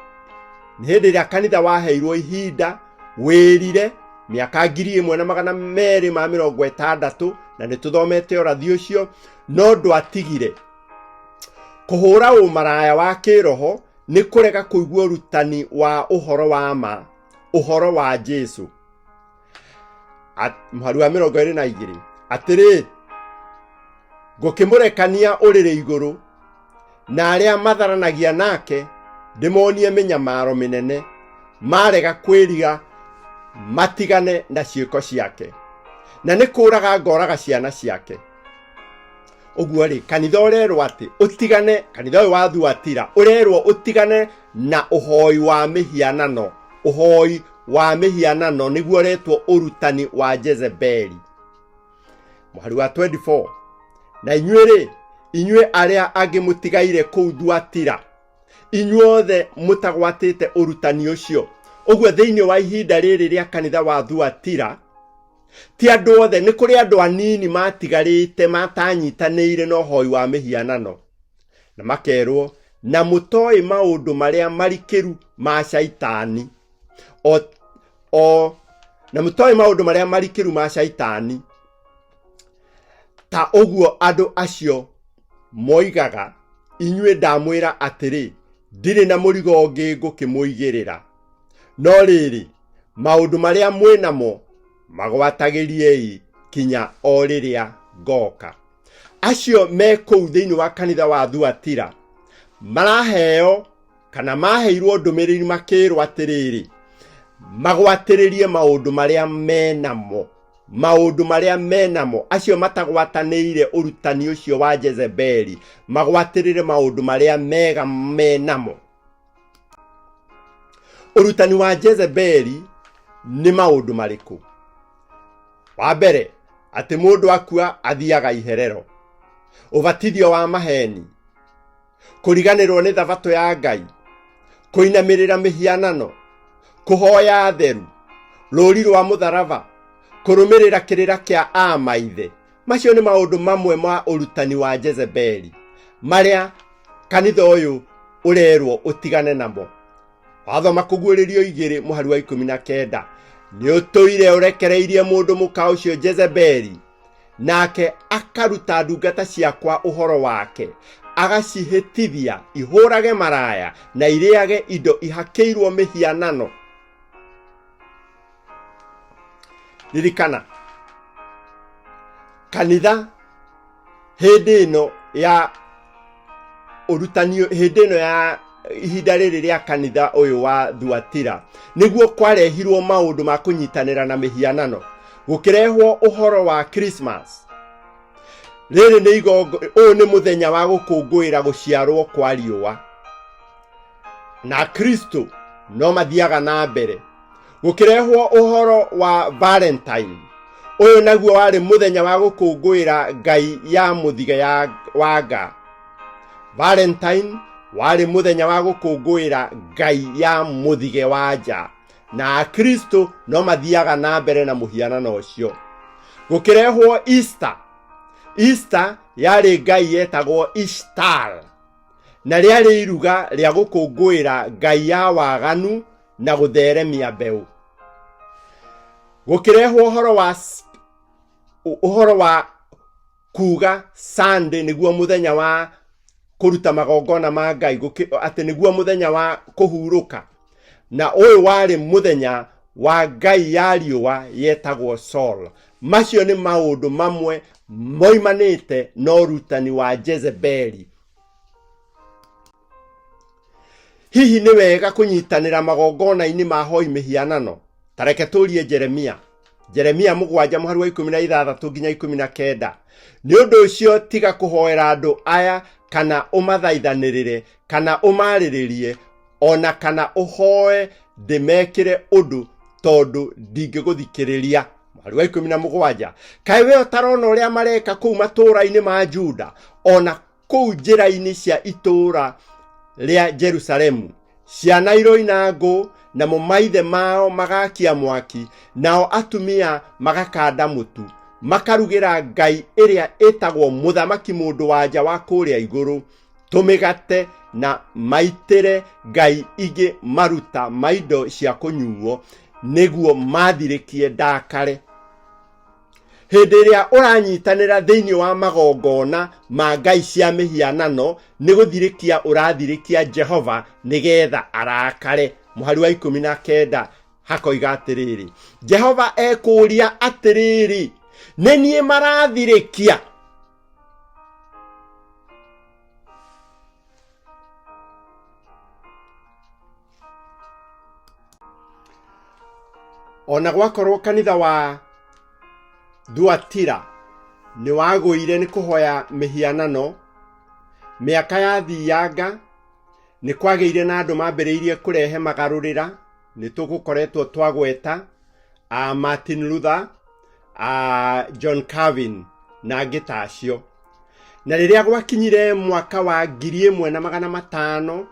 nĩ hĩndĩ ĩrĩa kanitha waheirwo ihinda wĩrire mĩaka 1260, na nĩ tũthomete ũrathi ũcio, no ndwatigire. Kũhũra ũmaraya wa kĩroho nĩ kũrega kũigua ũrutani wa ũhoro wa ma, ũhoro wa Jesu. Mũhari wa 22, atĩrĩ, ngũkĩmũrekania ũrĩrĩ igũrũ, na arĩa matharanagia nake ndĩmonie mĩnyamaro mĩnene, marega kwĩriga matigane na ciĩko ciake, na nĩ kũũraga ngoraga ciana ciake. Ũguo rĩ, kanitha ũrerwo atĩ ũtigane, kanitha ũyũ wa Thuatira ũrerwo ũtigane na ũhoi wa mĩhianano. Ũhoi wa mĩhianano nĩguo ũretwo ũrutani wa Jezebeli. Mũhari wa 24, na inyuĩ rĩ, inyuĩ arĩa angĩ mũtigaire kũu Thuatira, inyuothe mũtagwatĩte ũrutani ũcio. Ũguo thĩinĩ wa ihinda rĩrĩ rĩa kanitha wa Thuatira, ti andũ othe, nĩ kũrĩ andũ anini matigarĩte matanyitanĩire na ũhoi wa mĩhianano, na makerwo, na mũtoĩ maũndũ marĩa marikĩru ma Shaitani, o na mũtoĩ maũndũ marĩa marikĩru ma Shaitani, ta ũguo andũ acio moigaga, inyuĩ ndamwĩra atĩrĩ, ndirĩ na mũrigo ũngĩ ngũkĩmũigĩrĩra. No rĩrĩ, maũndũ marĩa mwĩ namo magwatagĩriei kinya o rĩrĩa ngoka. Acio me kũu thĩinĩ wa kanitha wa Thuatira maraheo kana maheirwo ndũmĩrĩri makĩrwo atĩrĩrĩ, magwatĩrĩrie maũndũ marĩa me namo, maũndũ marĩa me namo. Acio matagwatanĩire ũrutani ũcio wa Jezebeli magwatĩrĩre maũndũ marĩa mega me namo. Ũrutani wa Jezebeli nĩ maũndũ marĩkũ? Wa mbere, atĩ mũndũ akua athiaga iherero, ũbatithio wa maheni, kũriganĩrwo nĩ thabatũ ya Ngai, kũinamĩrĩra mĩhianano, kũhoya atheru, rũri rwa mũtharaba, kũrũmĩrĩra kĩrĩra kĩa amaithe. Macio nĩ maũndũ mamwe ma ũrutani wa Jezebeli marĩa kanitha ũyũ ũrerwo ũtigane namo. Wathoma Kũguũrĩrio 2 mũhari wa 19, Nĩ ũtũire ũrekereirie mũndũ mũka ũcio Jezebeli, nake akaruta ndungata ciakwa ũhoro wake, agacihĩtithia ihũrage maraya na irĩage indo ihakĩirwo mĩhianano. Ririkana, kanitha hĩndĩ ĩno ya ũrutani, hĩndĩ ĩno ya ihinda rĩrĩ rĩa kanitha ũyũ wa Thuatira, nĩguo kwarehirwo maũndũ ma kũnyitanĩra na mĩhianano, gũkĩrehwo ũhoro wa Christmas. Rĩrĩ nĩ igongo, ũyũ nĩ mũthenya wa gũkũngũĩra gũciarwo kwa riũa, na Kristo no mathiaga na mbere. Gũkĩrehwo ũhoro wa Valentine, ũyũ naguo warĩ mũthenya wa gũkũngũĩra ngai ya mũthige ya wa nga. Valentine warĩ mũthenya wa gũkũngũĩra ngai ya mũthige wa nja, na Akristo no mathiaga na mbere na mũhianano ũcio. Gũkĩrehwo Easter. Easter yarĩ ngai yetagwo Ishtar, na rĩarĩ iruga rĩa gũkũngũĩra ngai ya waganu na gũtheremia mbeũ. Gũkĩrehwo ũhoro wa kuga Sunday nĩguo mũthenya wa kũruta magongona ma Ngai, atĩ nĩguo mũthenya wa kũhurũka, na ũyũ warĩ mũthenya wa ngai ya riũa yetagwo Sol. Macio nĩ maũndũ mamwe moimanĩte na ũrutani wa Jezebeli. Hihi nĩ wega kũnyitanĩra magongona-inĩ ma hoi mĩhianano? Ta reke tũrie Jeremia. Jeremia 7 mũhari wa 16 nginya 19. Nĩ ũndũ ũcio tiga kũhoera andũ aya kana ũmathaithanĩrĩre kana ũmarĩrĩrie o na kana ũhoe ndĩmekĩre ũndũ, tondũ ndingĩgũthikĩrĩria. Mũhari wa 17. Kaĩ we ũtarona ũrĩa mareka kũu matũũra-inĩ ma Juda, o na kũu njĩra-inĩ cia itũũra rĩa Jerusalemu? Ciana iroina ngũ, namo maithe mao magakia mwaki, nao atumia magakanda mũtu, makarugĩra ngai ĩrĩa ĩtagwo mũthamaki mũndũ-wa-nja wa kũrĩa igũrũ tũmĩgate, na maitĩre ngai ingĩ maruta ma indo cia kũnyuo, nĩguo mathirĩkie ndakare. Hĩndĩ ĩrĩa ũranyitanĩra thĩinĩ wa magongona ma ngai cia mĩhianano, nĩ gũthirĩkia ũrathirĩkia Jehova nĩgetha arakare. Mũhari wa 19 hakoiga atĩrĩrĩ, Jehova ekũũria atĩrĩrĩ, nĩ niĩ marathirĩkia? Ona gwakorwo kanitha wa Thuatira nĩ wagũire nĩ kũhoya mĩhianano, mĩaka yathiyanga nĩ kwagĩire na andũ mambĩrĩirie kũrehe magarũrĩra. Nĩ tũgũkoretwo twagweta a Martin Luther, a John Calvin na angĩ ta acio. Na rĩrĩa gwakinyire mwaka wa 1500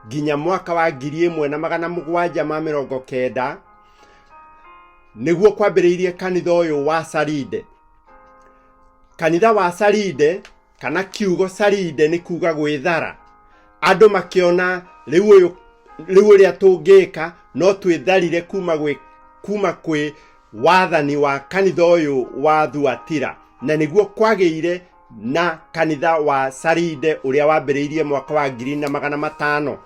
nginya mwaka wa 1790, nĩguo kwambĩrĩirie kanitha ũyũ wa Saride. Kanitha wa Saride, kana kiugo Saride nĩ kuga gwĩthara. Andũ makĩona rĩu ũyũ, rĩu ũrĩa tũngĩka no twĩtharire kuma kwĩ wathani wa kanitha ũyũ wa Thuatira, na nĩguo kwagĩire na kanitha wa Saride ũrĩa wambĩrĩirie mwaka wa ngiri na magana matano,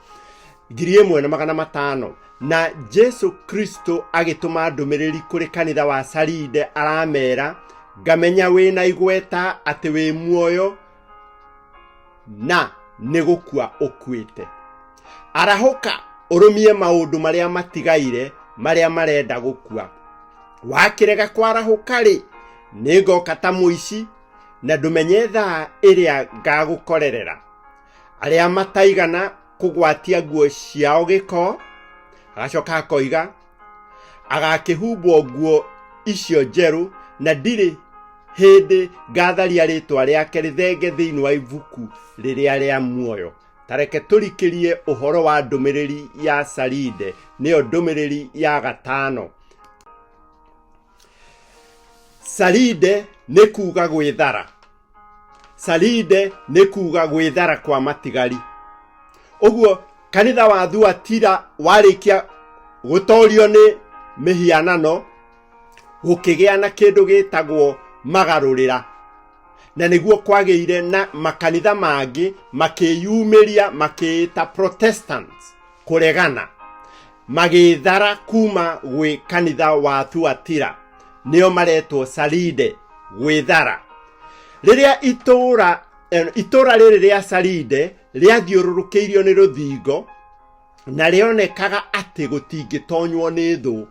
1500. Na Jesu Kristo agĩtũma ndũmĩrĩri kũrĩ kanitha wa Saride, aramera, ngamenya wĩna igweta atĩ wĩ muoyo na nĩ gũkua ũkuĩte. Arahũka ũrũmie maũndũ marĩa matigaire marĩa marenda gũkua. Wakĩrega kwarahũka-rĩ, nĩ ngoka ta mũici, na ndũmenye thaa ĩrĩa ngagũkorerera. Arĩa mataigana kũgwatia nguo ciao gĩko, agacoka akoiga, agakĩhumbwo nguo icio njerũ, na ndirĩ hĩndĩ ngatharia rĩtwa rĩake rĩthenge thĩinĩ wa ibuku rĩrĩa rĩa muoyo. Ta reke tũrikĩrie ũhoro wa ndũmĩrĩri ya Saride, nĩyo ndũmĩrĩri ya gatano. Saride nĩ kuga gwĩthara. Saride nĩ kuga gwĩthara kwa matigari. Ũguo kanitha wa Thuatira warĩkia gũtorio nĩ mĩhianano, gũkĩgĩa na kĩndũ gĩtagwo magarũrĩra, na nĩguo kwagĩire na makanitha mangĩ makĩyumĩria makĩĩta Protestants, kũregana, magĩthara kuma gwĩ kanitha wa Thuatira, nĩo maretwo Saride, gwĩthara. Rĩrĩa itũũra rĩrĩ rĩa Saride rĩathiũrũrũkĩirio nĩ rũthingo, na rĩonekaga atĩ gũtingĩtonywo nĩ thũ.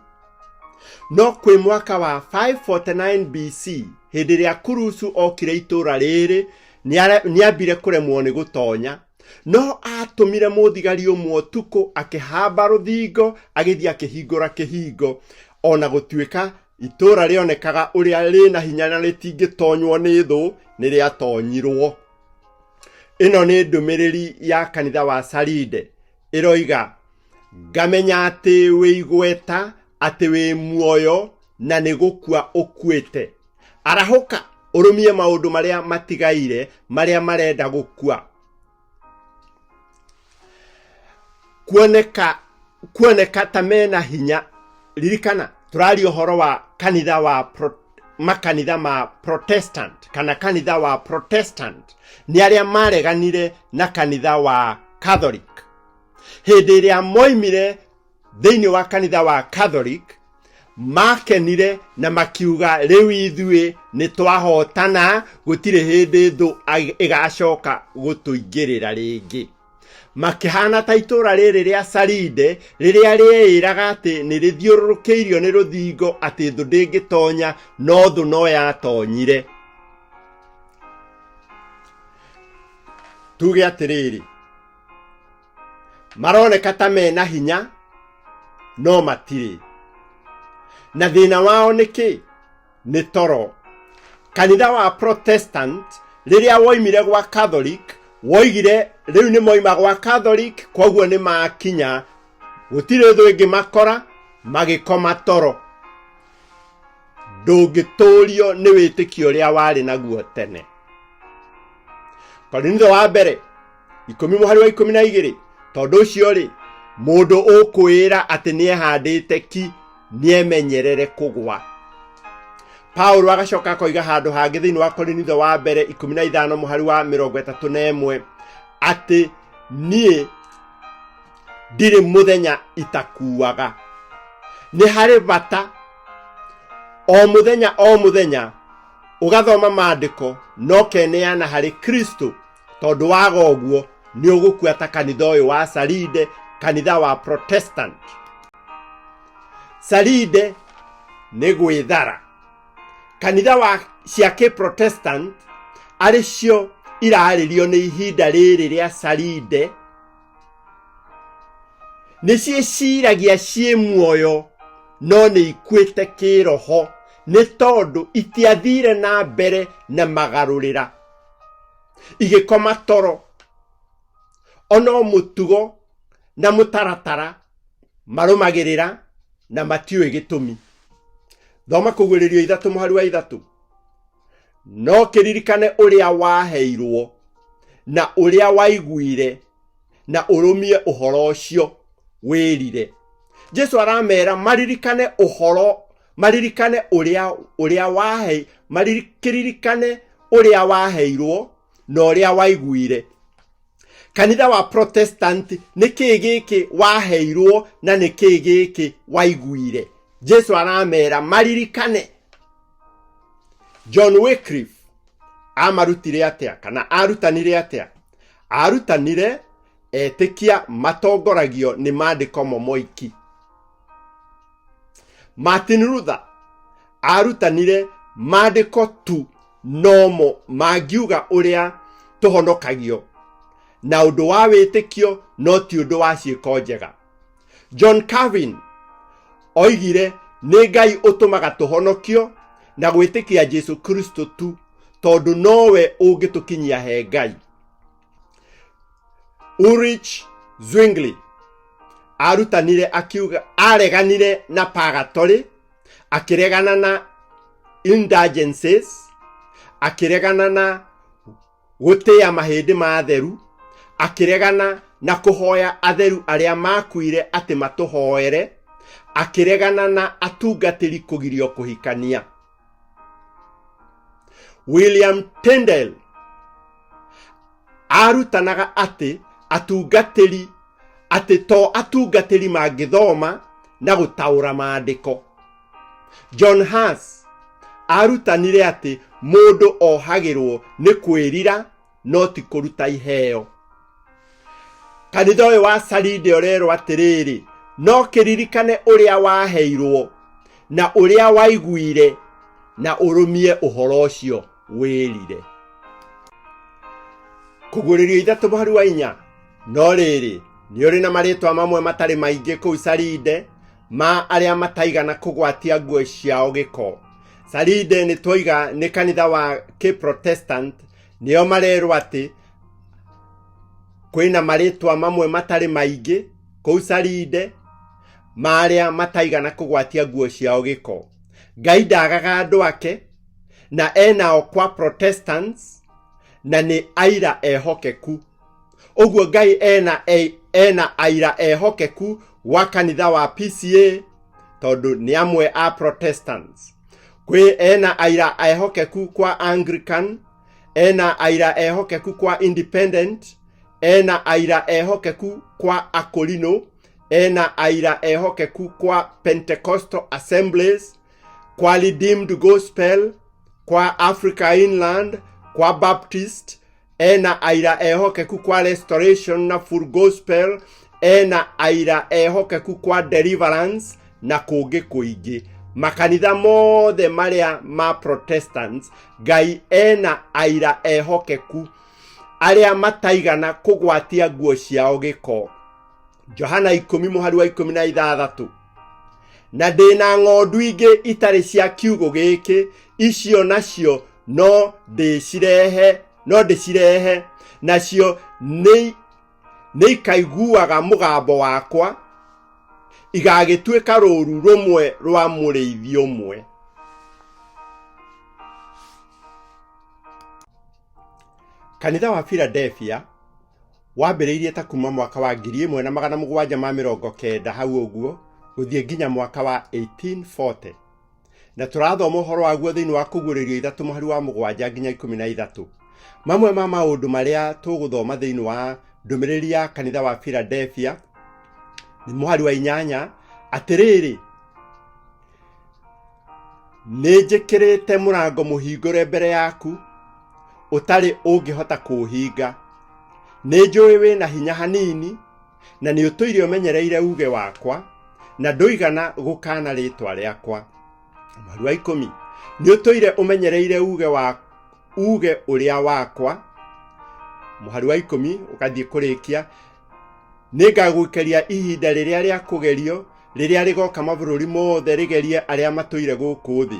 No kwĩ mwaka wa 549 BC, hĩndĩ ĩrĩa Kurusu okire itũũra rĩrĩ, nĩambire kũremwo nĩ gũtonya, no atũmire mũthigari ũmwe ũtukũ akĩhamba rũthingo, agĩthiĩ akĩhingũra kĩhingo, ona gũtuĩka itũũra rĩonekaga ũrĩa rĩna hinya na rĩtingĩtonywo nĩ thũ, nĩ rĩatonyirwo. Ĩno nĩ ndũmĩrĩri ya kanitha wa Saride, ĩroiga, ngamenya atĩ wĩ igweta, atĩ wĩ muoyo, na nĩ gũkua ũkuĩte. Arahũka, ũrũmie maũndũ marĩa matigaire, marĩa marenda gũkua. Kuoneka ta mena hinya. Ririkana, tũraria ũhoro wa kanitha wa makanitha ma Protestant, kana kanitha wa Protestant nĩ arĩa mareganire na kanitha wa Catholic. Hĩndĩ ĩrĩa moimire thĩinĩ wa kanitha wa Catholic, makenire na makiuga rĩu ithuĩ nĩ twahotana, gũtirĩ hĩndĩ thũ ĩgacoka gũtũingĩrĩra rĩngĩ. Makĩhana ta itũũra rĩrĩ rĩa Saride rĩrĩa rĩeĩraga atĩ nĩ rĩthiũrũrũkĩirio nĩ rũthingo, atĩ thũ ndĩngĩtonya, no thũ no yatonyire. Tuge atĩrĩrĩ, maroneka ta mena hinya no matirĩ, na thĩna wao nĩ kĩ? Nĩ toro. Kanitha wa Protestant rĩrĩa woimire gwa Catholic, woigire rĩu nĩ moima gwa Catholic, koguo nĩ makinya, gũtirĩ thũ ĩngĩ makora, magĩkoma toro. Ndũngĩtũrio nĩ wĩtĩkio ũrĩa warĩ naguo tene. Korinitho wa mbere 10 mũhari wa 12, tondũ ũcio rĩ, mũndũ ũkwĩra atĩ nĩehandĩte ki, nĩemenyerere kũgwa. Paulo agacoka akoiga handũ hangĩ thĩinĩ wa Korinitho wa mbere 15 mũhari wa 31 atĩ niĩ ndirĩ mũthenya itakuaga. Nĩ harĩ bata o mũthenya o mũthenya ũgathoma maandĩko na ũkeneana harĩ Kristo, tondũ waga ũguo nĩ ũgũkua ta kanitha ũyũ wa Saride, kanitha wa Protestant. Saride nĩ gwĩthara. Kanitha wa cia Kĩprotestant arĩ cio irarĩrio nĩ ihinda rĩrĩ rĩa Saride, nĩ ciĩciragia ciĩ muoyo no nĩ ikuĩte kĩroho, nĩ tondũ itiathire na mbere na magarũrĩra, igĩkoma toro. Ono mũtugo na mũtaratara marũmagĩrĩra na matiũĩ gĩtũmi. Thoma Kũguũrĩrio 3 mũhari wa 3. No kĩririkane ũrĩa waheirwo na ũrĩa waiguire, na ũrũmie ũhoro ũcio wĩrire. Jesu aramera maririkane ũhoro, maririkane ũrĩa, ũrĩa wahe, kĩririkane ũrĩa waheirwo na ũrĩa waiguire. Kanitha wa Protestant, nĩ kĩĩ gĩkĩ waheirwo na nĩ kĩĩ gĩkĩ waiguire? Jesu aramera maririkane. John Wycliffe amarutire atĩa kana arutanire atĩa? Arutanire etĩkia matongoragio nĩ maandĩko mo moiki. Martin Luther arutanire maandĩko tu nomo mangiuga ũrĩa tũhonokagio na ũndũ wa wĩtĩkio, no ti ũndũ wa ciĩko njega. John Calvin oigire nĩ Ngai ũtũmaga tũhonokio na gwĩtĩkia Jesu Kristo tu, tondũ nowe ũngĩtũkinyia he Ngai. Ulrich Zwingli arutanire akiuga, areganire na purgatory, akĩregana na indulgences, akĩregana na gũtĩĩa mahĩndĩ ma atheru, akĩregana na kũhoya atheru arĩa makuire atĩ matũhoere, Akĩregana na atungatĩri kũgirio kũhikania. William Tyndale arutanaga atĩ atungatĩri atĩ to atungatĩri mangĩthoma na gũtaũra maandĩko. John Huss arutanire atĩ mũndũ ohagĩrwo nĩ kwĩrira no ti kũruta iheo. Kanitha ũyũ wa Saride ũrerwo atĩrĩrĩ, no kĩririkane ũrĩa waheirwo na ũrĩa waiguire na ũrũmie ũhoro ũcio wĩrire. Kũguũrĩrio 3 mũhari wa 4. No rĩrĩ, nĩ ũrĩ na marĩtwa mamwe matarĩ maingĩ kũu Saride ma arĩa mataigana kũgwatia nguo ciao gĩko. Saride nĩ twoiga nĩ kanitha wa Kĩprotestant, nĩo marerwo atĩ kwĩna marĩtwa mamwe matarĩ maingĩ kũu Saride ma arĩa mataigana kũgwatia nguo ciao gĩko. Ngai ndagaga andũ ake na enao kwa Protestants na nĩ aira ehokeku. Ũguo Ngai ena aira ehokeku wa kanitha wa PCA tondũ nĩ amwe a Protestants. Kwĩ ena aira ehokeku kwa Anglican, ena aira ehokeku kwa Independent, ena aira ehokeku kwa Akorino, ena aira ehokeku kwa Pentecostal Assemblies, kwa Redeemed Gospel, kwa Africa Inland, kwa Baptist, ena aira ehokeku kwa Restoration na Full Gospel, ena aira ehokeku kwa Deliverance na kũngĩ kũingĩ. Makanitha mothe marĩa ma Protestants, Ngai ena aira ehokeku arĩa mataigana kũgwatia nguo ciao gĩko. Johana 10 mũhari wa 16. Na ndĩna ng'ondu ingĩ itarĩ cia kiugũ gĩkĩ, icio nacio no ndĩcirehe, no ndĩcirehe, nacio nĩ ikaiguaga mũgambo wakwa, igagĩtuĩka rũũru rũmwe rwa mũrĩithi ũmwe. Kanitha wa Philadelphia wambĩrĩirie ta kuma mwaka wa 1790 hau ũguo gũthiĩ nginya mwaka wa 1840, na tũrathoma ũhoro waguo thĩinĩ wa Kũguũrĩrio 3 mũhari wa 7 nginya 13. Mamwe ma maũndũ marĩa tũgũthoma thĩinĩ wa ndũmĩrĩri ya kanitha wa Philadelphia nĩ mũhari wa 8, atĩrĩrĩ, nĩ njĩkĩrĩte mũrango mũhingũre mbere yaku ũtarĩ ũngĩhota kũũhinga. Nĩ njũĩ wĩna hinya hanini, na nĩ ũtũire ũmenyereire uge wakwa, na ndũigana gũkana rĩtwa rĩakwa. Mũhari wa 10, nĩ ũtũire ũmenyereire uge ũrĩa wakwa. Mũhari wa 10 ũgathiĩ kũrĩkia, nĩngagũikaria ihinda rĩrĩa rĩa kũgerio, rĩrĩa rĩgoka mabũrũri mothe rĩgerie arĩa matũire gũkũ thĩ.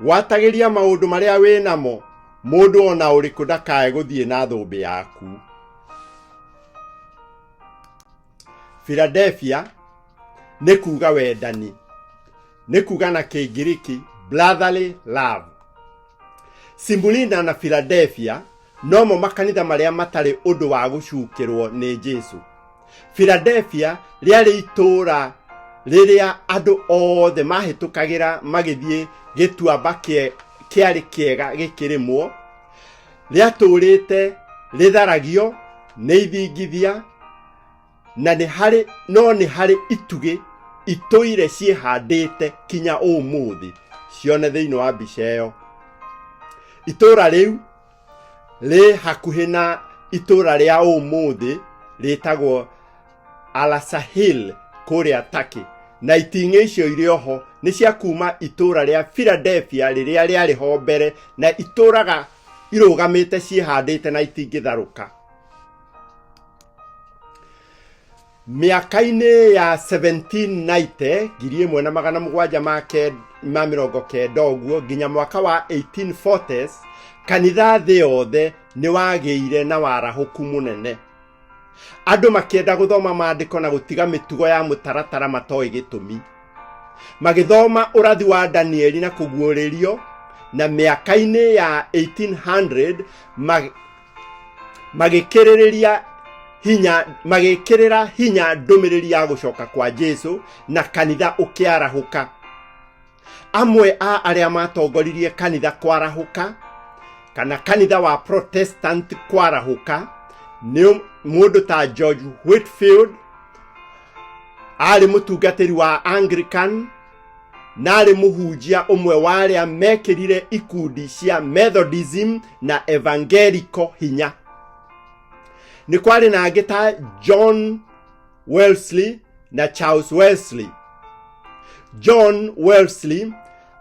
Gwatagĩria maũndũ marĩa wĩ namo, mũndũ ona ũrĩkũ ndakae gũthiĩ na thũmbĩ yaku. Philadelphia nĩ kuga wendani, nĩ kuga na Kĩngiriki brotherly love. Simulina na Philadelphia nomo makanitha marĩa matarĩ ũndũ wa gũcukĩrwo nĩ Jesu. Philadelphia rĩarĩ itũũra rĩrĩa andũ othe mahĩtũkagĩra magĩthiĩ gĩtuamba kĩarĩ kĩega gĩkĩrĩmwo, rĩatũũrĩte rĩtharagio nĩ ithingithia, na nĩ harĩ no nĩ harĩ itugĩ itũire ciĩhandĩte kinya ũmũthĩ cione thĩinĩ wa mbica ĩyo. Itũũra rĩu rĩ hakuhĩ na itũũra rĩa ũmũthĩ rĩtagwo Alasahil kũrĩa Turkey, na iting'ĩ icio irĩ oho nĩ cia kuma itũũra rĩa Philadelphia rĩrĩa rĩarĩ ho mbere, na itũũraga irũgamĩte ciĩhandĩte na itingĩtharũka. Mĩaka-inĩ ya 1790, 1790 ũguo nginya mwaka wa 1840s, kanitha thĩ yothe nĩ wagĩire na warahũku mũnene. Andũ makĩenda gũthoma maandĩko na gũtiga mĩtugo ya mũtaratara matoĩ gĩtũmi. Magĩthoma ũrathi wa Danieli na kũguũrĩrio, na mĩaka-inĩ ya 1800 magĩkĩrĩrĩria hinya magĩkĩrĩra hinya ndũmĩrĩri ya gũcoka kwa Jesu na kanitha ũkĩarahũka. Amwe a arĩa matongoririe kanitha kwarahũka kana kanitha wa Protestant kwarahũka nĩ mũndũ ta George Whitfield, arĩ mũtungatĩri wa Anglican na arĩ mũhunjia ũmwe wa arĩa mekĩrire ikundi cia Methodism na Evangelical hinya. Nĩ kwarĩ na angĩ ta John Wesley na Charles Wesley. John Wesley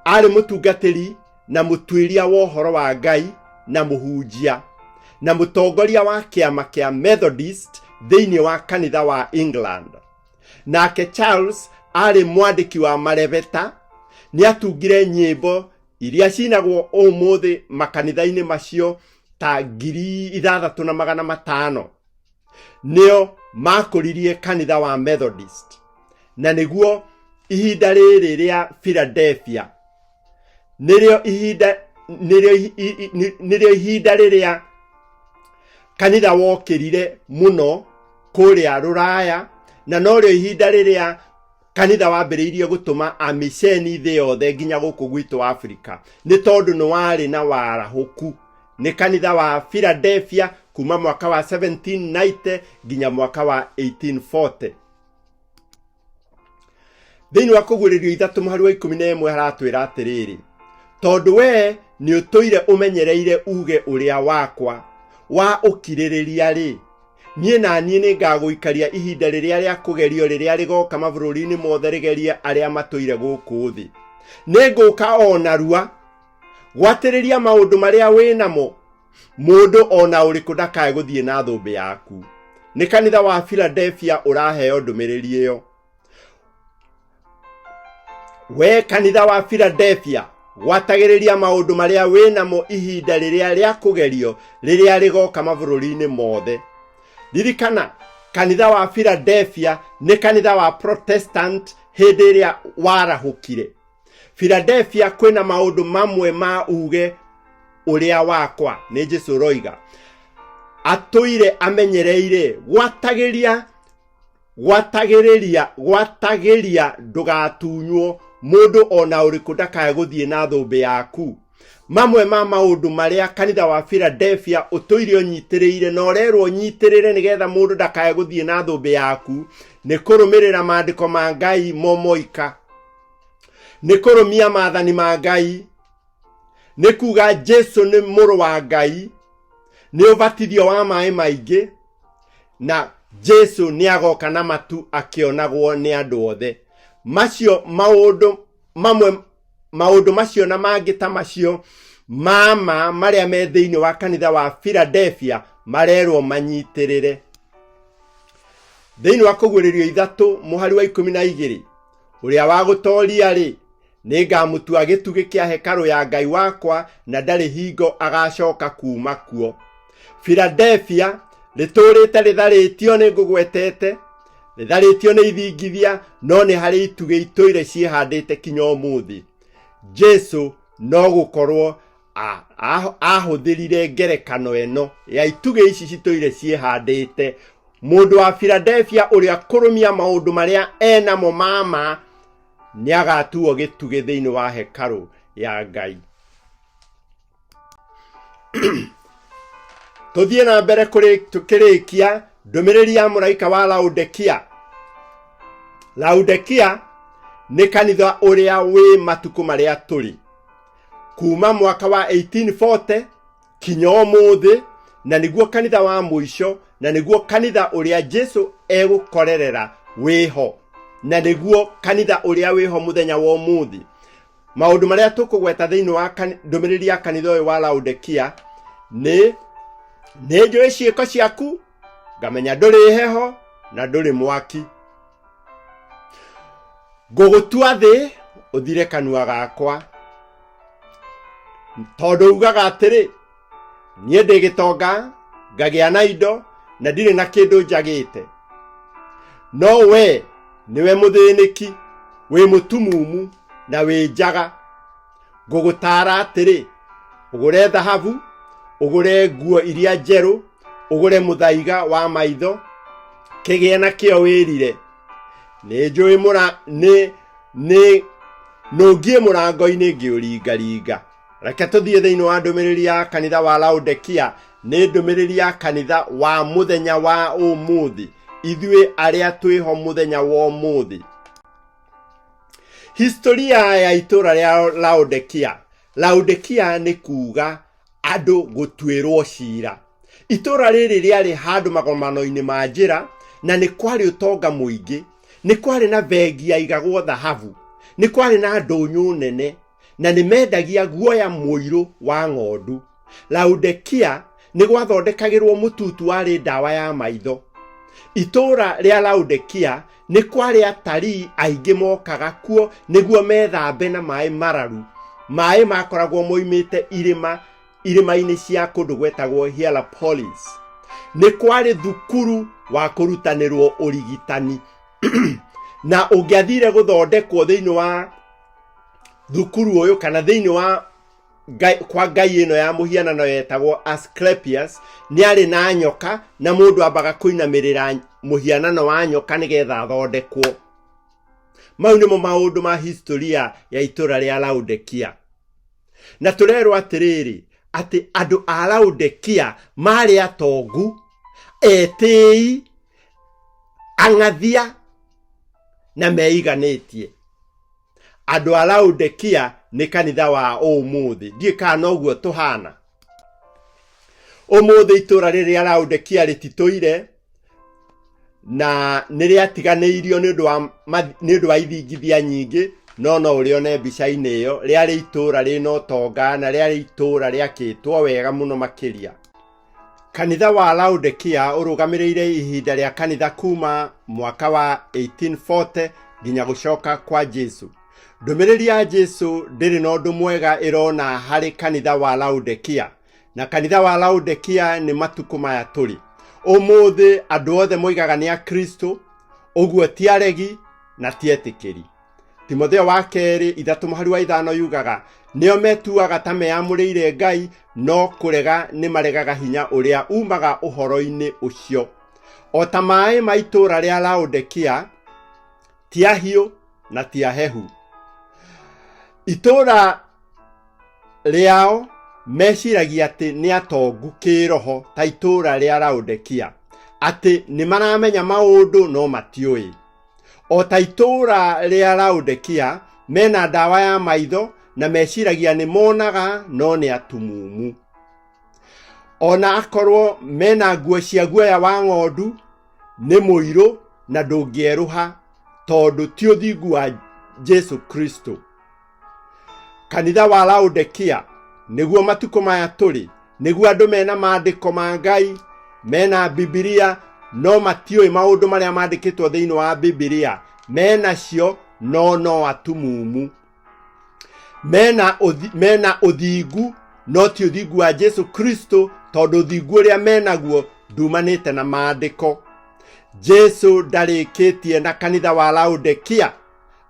arĩ mũtungatĩri na mũtuĩria wa ũhoro wa Ngai na mũhunjia na mũtongoria wa kĩama kĩa Methodist thĩinĩ wa kanitha wa England. Nake Charles arĩ mwandĩki wa marebeta, nĩ atungire nyĩmbo iria cinagwo ũmũthĩ makanitha-inĩ macio ta 6,500. Nĩo makũririe kanitha wa Methodist, na nĩguo ihinda rĩrĩ rĩa Philadelphia nĩrĩo ihinda nĩrĩo nĩrĩo ihinda rĩrĩa kanitha wokĩrire mũno kũrĩa rũraya, na norĩo ihinda rĩrĩa kanitha wambĩrĩirie gũtũma amiceni thĩ yothe nginya gũkũ gwitũ Afrika, nĩ tondũ nĩ warĩ na warahũku. Nĩ kanitha wa Philadelphia kuma mwaka wa 1790 nginya mwaka wa 1840. Thĩinĩ wa Kũguũrĩrio 3 mũhari wa 11 haratwĩra atĩrĩrĩ, tondũ wee nĩ ũtũire ũmenyereire uge ũrĩa wakwa wa ũkirĩrĩria-rĩ, niĩ na niĩ nĩngagũikaria ihinda rĩrĩa rĩa kũgerio rĩrĩa rĩgoka mabũrũri-inĩ mothe rĩgerie arĩa matũire gũkũ thĩ. Nĩngũka o narua, gwatĩrĩria maũndũ marĩa wĩ namo, mũndũ o na ũrĩkũ ndakae gũthiĩ na thũmbĩ yaku. Nĩ kanitha wa Philadelphia ũraheo ndũmĩrĩri ĩyo. We kanitha wa Philadelphia, gwatagĩrĩria maũndũ marĩa wĩ namo ihinda rĩrĩa rĩa kũgerio rĩrĩa rĩgoka mabũrũri-inĩ mothe. Ririkana, kanitha wa Philadelphia nĩ kanitha wa Protestant hĩndĩ ĩrĩa warahũkire. Philadelphia kwĩna maũndũ mamwe ma uge ũrĩa wakwa, nĩ Jesu ũroiga, atũire amenyereire gwatagĩria gwatagĩrĩria gwatagĩria ndũgatunywo mũndũ o na ũrĩkũ ndakae gũthiĩ na thũmbĩ yaku. Mamwe ma maũndũ marĩa kanitha wa Philadelphia ũtũire ũnyitĩrĩire na ũrerwo ũnyitĩrĩre nĩgetha mũndũ ndakae gũthiĩ na thũmbĩ yaku nĩ kũrũmĩrĩra maandĩko ma Ngai momoika, nĩ kũrũmia maathani ma Ngai, nĩ kuga Jesu nĩ mũrũ wa Ngai, nĩ ũbatithio wa maĩ maingĩ, na Jesu nĩ agoka na matu akĩonagwo nĩ andũ othe. Macio maũndũ mamwe, maũndũ macio na mangĩ ta macio mama marĩa me thĩinĩ wa kanitha wa Philadelphia marerwo manyitĩrĩre. Thĩinĩ wa Kũguũrĩrio 3 mũhari wa 12, ũrĩa wa gũtoria rĩ, nĩngamũtua gĩtugĩ kĩa hekarũ ya Ngai wakwa, na ndarĩ hingo agacoka kuma kuo. Philadelphia rĩtũrĩte rĩtharĩtio nĩ ngũgwetete, rĩtharĩtio nĩ ithingithia, no nĩ harĩ itugĩ itũire ciĩhandĩte kinya ũmũthĩ. Jesu no gũkorwo ahũthĩrire ngerekano ĩno ya itugĩ ici citũire ciĩhandĩte. Mũndũ wa Philadelphia ũrĩa kũrũmia maũndũ marĩa enamo mama nĩ agatuo gĩtugĩ thĩinĩ wa hekarũ ya Ngai. Tũthiĩ na mbere tũkĩrĩkia ndũmĩrĩri ya mũraika wa Laodikia. Laodikia nĩ kanitha ũrĩa wĩ matukũ marĩa tũrĩ kuma mwaka wa 1840 kinya ũmũthĩ, na nĩguo kanitha wa mũico, na nĩguo kanitha ũrĩa Jesu egũkorerera wĩho, na nĩguo kanitha ũrĩa wĩho mũthenya wa ũmũthĩ. Maũndũ marĩa tũkũgweta thĩinĩ wa ndũmĩrĩri ya kanitha ũyũ wa Laodikia nĩ njũĩ ciĩko ciaku, ngamenya ndũrĩ heho na ndũrĩ mwaki. Ngũgũtua thĩ ũthire kanua gakwa, tondũ ugaga atĩrĩ, niĩ ndĩ gĩtonga, ngagĩa na indo, na ndirĩ na kĩndũ njagĩte. No we nĩwe mũthĩnĩki, wĩ mũtumumu na wĩ njaga. Ngũgũtaara atĩrĩ, ũgũre thahabu, ũgũre nguo iria njerũ, Ũgũre mũthaiga wa maitho, kĩgĩe na kĩo wĩrire. Nĩ njũĩ mũra nĩ nĩ nũngiĩ mũrango-inĩ ngĩũringaringa. Reke tũthiĩ thĩinĩ wa ndũmĩrĩri ya kanitha wa Laodikia. Nĩ ndũmĩrĩri ya kanitha wa mũthenya wa ũmũthĩ, ithuĩ arĩa twĩho mũthenya wa ũmũthĩ. Historia ya itũũra rĩa Laodikia. Laodikia nĩ kuuga andũ gũtuĩrwo cira. Itũũra rĩrĩ rĩarĩ handũ magomano-inĩ ma njĩra, na nĩ kwarĩ ũtonga mũingĩ. Nĩ kwarĩ na bengi yaigagwo thahabu, nĩ kwarĩ na ndũnyũ nene, na nĩ mendagia guoya mũirũ wa ng'ondu. Laodikia nĩ gwathondekagĩrwo mũtutu warĩ ndawa ya maitho. Itũũra rĩa Laodikia nĩ kwarĩ atarii aingĩ mokaga kuo nĩguo methambe na maĩ mararu. Maĩ makoragwo moimĩte irĩma irĩma-inĩ cia kũndũ gwetagwo Hierapolis. Nĩ kwarĩ thukuru wa kũrutanĩrwo ũrigitani na ũngĩathire gũthondekwo thĩinĩ wa thukuru ũyũ kana thĩinĩ wa ngai, kwa ngai ĩno ya mũhianano yetagwo Asclepius, nĩ arĩ na nyoka na mũndũ ambaga kũinamĩrĩra mũhianano wa nyoka nĩgetha athondekwo. Mau nĩmo maũndũ ma historia ya itũra rĩa Laodikia. Na tũrerwo atĩrĩrĩ, atĩ andũ a Laodikia marĩ atongu, etĩi, ang'athia na meiganĩtie. Andũ a Laodikia nĩ kanitha wa ũmũthĩ. Ndiũĩ kana noguo tũhana. Ũmũthĩ itũra rĩrĩ rĩa Laodikia rĩtitũire na nĩ rĩatiganĩirio nĩ ũndũ wa ithingithia nyingĩ, no no ũrĩone mbica-inĩ ĩyo. Rĩarĩ itũra rĩna ũtonga na rĩarĩ itũra rĩakĩtwo wega mũno makĩria. Kanitha wa Laodikia ũrũgamĩrĩire ihinda rĩa kanitha kuma mwaka wa 1840 nginya gũcoka kwa Jesu. Ndũmĩrĩri ya Jesu ndĩrĩ na ũndũ mwega ĩrona harĩ kanitha wa Laodikia, na kanitha wa Laodikia nĩ matukũ maya tũrĩ. Ũmũthĩ andũ othe moigaga nĩ Akristo, ũguo ti aregi na ti etĩkĩri. Timotheo wa kerĩ 3:5 yugaga, nĩo metuaga ta meyamũrĩire Ngai, no kũrega nĩ maregaga hinya ũrĩa umaga ũhoro-inĩ ũcio. O ta maĩ ma itũũra rĩa Laodikia, ti ahiũ na ti ahehu. Itũũra rĩao meciragia atĩ nĩ atongu kĩĩroho ta itũũra rĩa Laodikia, atĩ nĩ maramenya maũndũ no matiũĩ. O ta itũũra rĩa Laodikia, mena ndawa ya maitho na meciragia nĩ monaga no nĩ atumumu. Ona akorwo mena nguo cia guoya wa ng'ondu, nĩ mũirũ na ndũngĩerũha tondũ ti ũthingu wa Jesu Kristo. Kanitha wa Laodikia nĩguo matukũ maya tũrĩ, nĩguo andũ mena maandĩko ma Ngai, mena Bibilia, no matiũĩ maũndũ marĩa mandĩkĩtwo thĩinĩ wa Bibilia. Menacio no no atumumu. Mena ũthingu no ti ũthingu wa Jesu Kristo, tondũ ũthingu ũrĩa menaguo ndumanĩte na maandĩko. Jesu ndarĩkĩtie na kanitha wa Laodikia.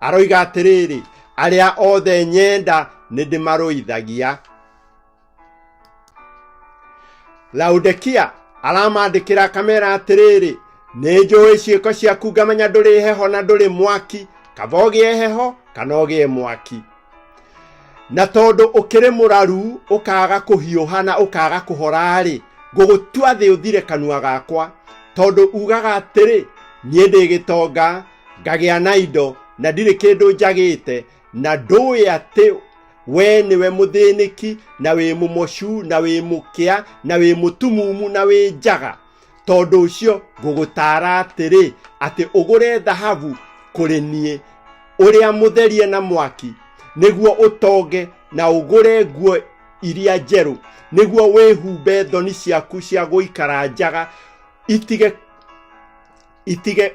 Aroiga atĩrĩrĩ, arĩa othe nyenda nĩ ndĩmarũithagia. Laodikia aramandĩkĩra akamera atĩrĩrĩ, nĩ njũĩ ciĩko ciaku, ngamenya ndũrĩ heho na ndũrĩ mwaki, kaba ũgĩe heho kana ũgĩe mwaki. Na tondũ ũkĩrĩ mũraru ũkaga kũhiũha na ũkaga kũhora-rĩ, ngũgũtua thĩ ũthire kanua gakwa, tondũ ugaga atĩrĩ, niĩ ndĩ gĩtonga, ngagĩa na indo na ndirĩ kĩndũ njagĩte, na ndũĩ atĩ we nĩwe mũthĩnĩki na wĩ mũmocu na wĩ mũkĩa na wĩ mũtumumu na wĩ njaga. Tondũ ũcio ngũgũtaara atĩrĩ, atĩ ũgũre thahabu kũrĩ niĩ ũrĩa mũtherie na mwaki, nĩguo ũtonge, na ũgũre nguo iria njerũ, nĩguo wĩhumbe thoni ciaku cia gũikara njaga itige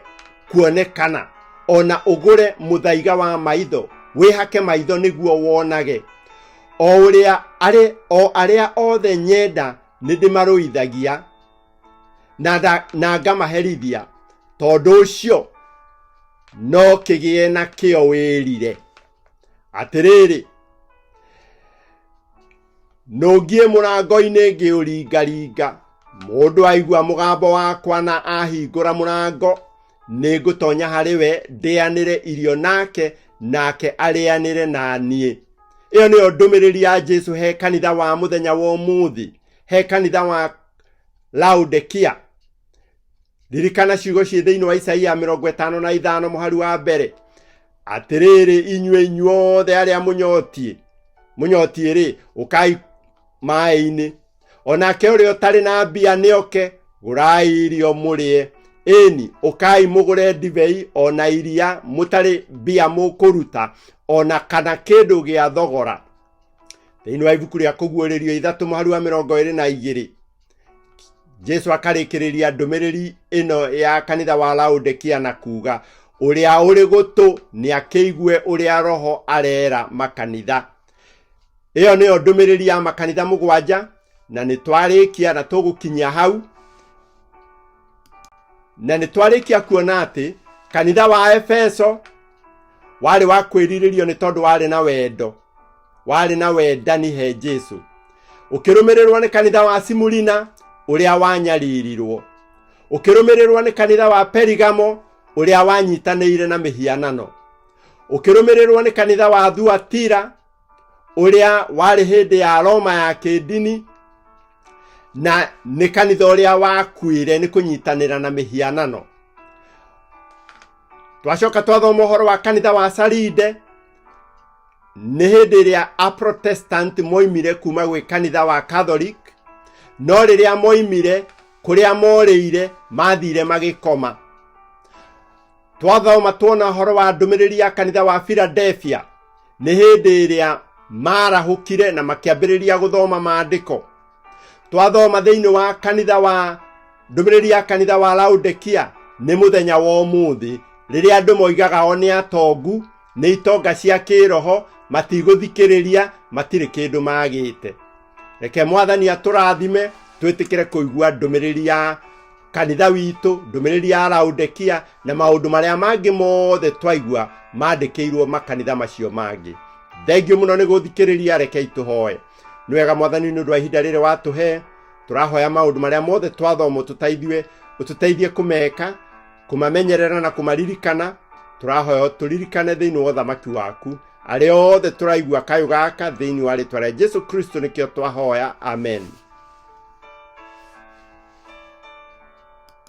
kuonekana, ona ũgũre mũthaiga wa maitho wĩhake maitho nĩguo wonage. O arĩa othe nyenda nĩ ndĩmarũithagia na ngamaherithia, tondũ ũcio no kĩgĩe na kĩo wĩrire. Atĩrĩrĩ, nũngiĩ mũrango-inĩ ngĩũringaringa, Mũndũ aigua mũgambo wakwa na ahingũra mũrango, nĩ ngũtonya harĩ we ndĩanĩre irio nake, nake arĩanĩre na niĩ. Ĩyo nĩyo ndũmĩrĩri ya Jesu he kanitha wa mũthenya wa ũmũthĩ, he kanitha wa Laodikia. Ririkana ciugo ciĩ thĩinĩ wa Isaia 55 mũhari wa mbere, atĩrĩrĩ inyuĩ inyuothe arĩa mũnyotiĩ mũnyotiĩ-rĩ, ũkai maĩ-inĩ, onake ũrĩa ũtarĩ na mbia nĩoke, gũrai irio mũrĩe. Ĩni, ũkai mũgũre ndibei o na iria mũtarĩ mbia mũkũruta, o na kana kĩndũ gĩa thogora. Thĩinĩ wa ibuku rĩa Kũguũrĩrio 3 mũhari wa 22, Jesu akarĩkĩrĩria ndũmĩrĩri ĩno ya kanitha wa Laodikia na kuga, ũrĩa ũrĩ gũtũ nĩ akĩigue ũrĩa Roho arera makanitha. Ĩyo nĩyo ndũmĩrĩri ya makanitha 7, na nĩ twarĩkia na tũgũkinyia hau. Na nĩ twarĩkia kuona atĩ kanitha wa Efeso warĩ wa kwĩrirĩrio nĩ tondũ warĩ na wendo, warĩ na wendani he Jesu, ũkĩrũmĩrĩrwo nĩ kanitha wa Simurina ũrĩa wanyaririrwo, ũkĩrũmĩrĩrwo nĩ kanitha wa Perigamo ũrĩa wanyitanĩire na mĩhianano, ũkĩrũmĩrĩrwo nĩ kanitha wa Thuatira ũrĩa warĩ hĩndĩ ya Roma ya kĩndini, na nĩ kanitha ũrĩa wakuire nĩ kũnyitanĩra na mĩhianano. Twacoka twathoma ũhoro wa kanitha wa Saride, nĩ hĩndĩ ĩrĩa Aprotestant moimire kuma gwĩ kanitha wa Catholic, no rĩrĩa moimire kũrĩa morĩire mathire magĩkoma. Twathoma tuona ũhoro wa ndũmĩrĩri ya kanitha wa Philadelphia, nĩ hĩndĩ ĩrĩa marahũkire na makĩambĩrĩria gũthoma maandĩko. Twathoma thĩinĩ wa kanitha wa ndũmĩrĩri ya kanitha wa Laodikia, nĩ mũthenya wa ũmũthĩ rĩrĩa andũ moigaga o nĩ atongu, nĩ itonga cia kĩroho, matigũthikĩrĩria, matirĩ kĩndũ magĩte. Reke Mwathani atũrathime twĩtĩkĩre kũigua ndũmĩrĩri ya kanitha witũ, ndũmĩrĩri ya Laodikia na maũndũ marĩa mangĩ mothe twaigua mandĩkĩirwo makanitha macio mangĩ. Thengiũ mũno nĩ gũthikĩrĩria, rekei tũhoe. Nĩ wega Mwathani nĩ ũndũ wa ihinda rĩrĩ watũhe, tũrahoya maũndũ marĩa mothe twathoma ũtũteithie, ũtũteithie kũmeka, kũmamenyerera na kũmaririkana. Tũrahoya ũtũririkane thĩinĩ wa ũthamaki waku, arĩa othe tũraigua kayũ gaka thĩinĩ wa rĩtwa rĩa Jesu Kristo nĩkĩo twahoya, amen.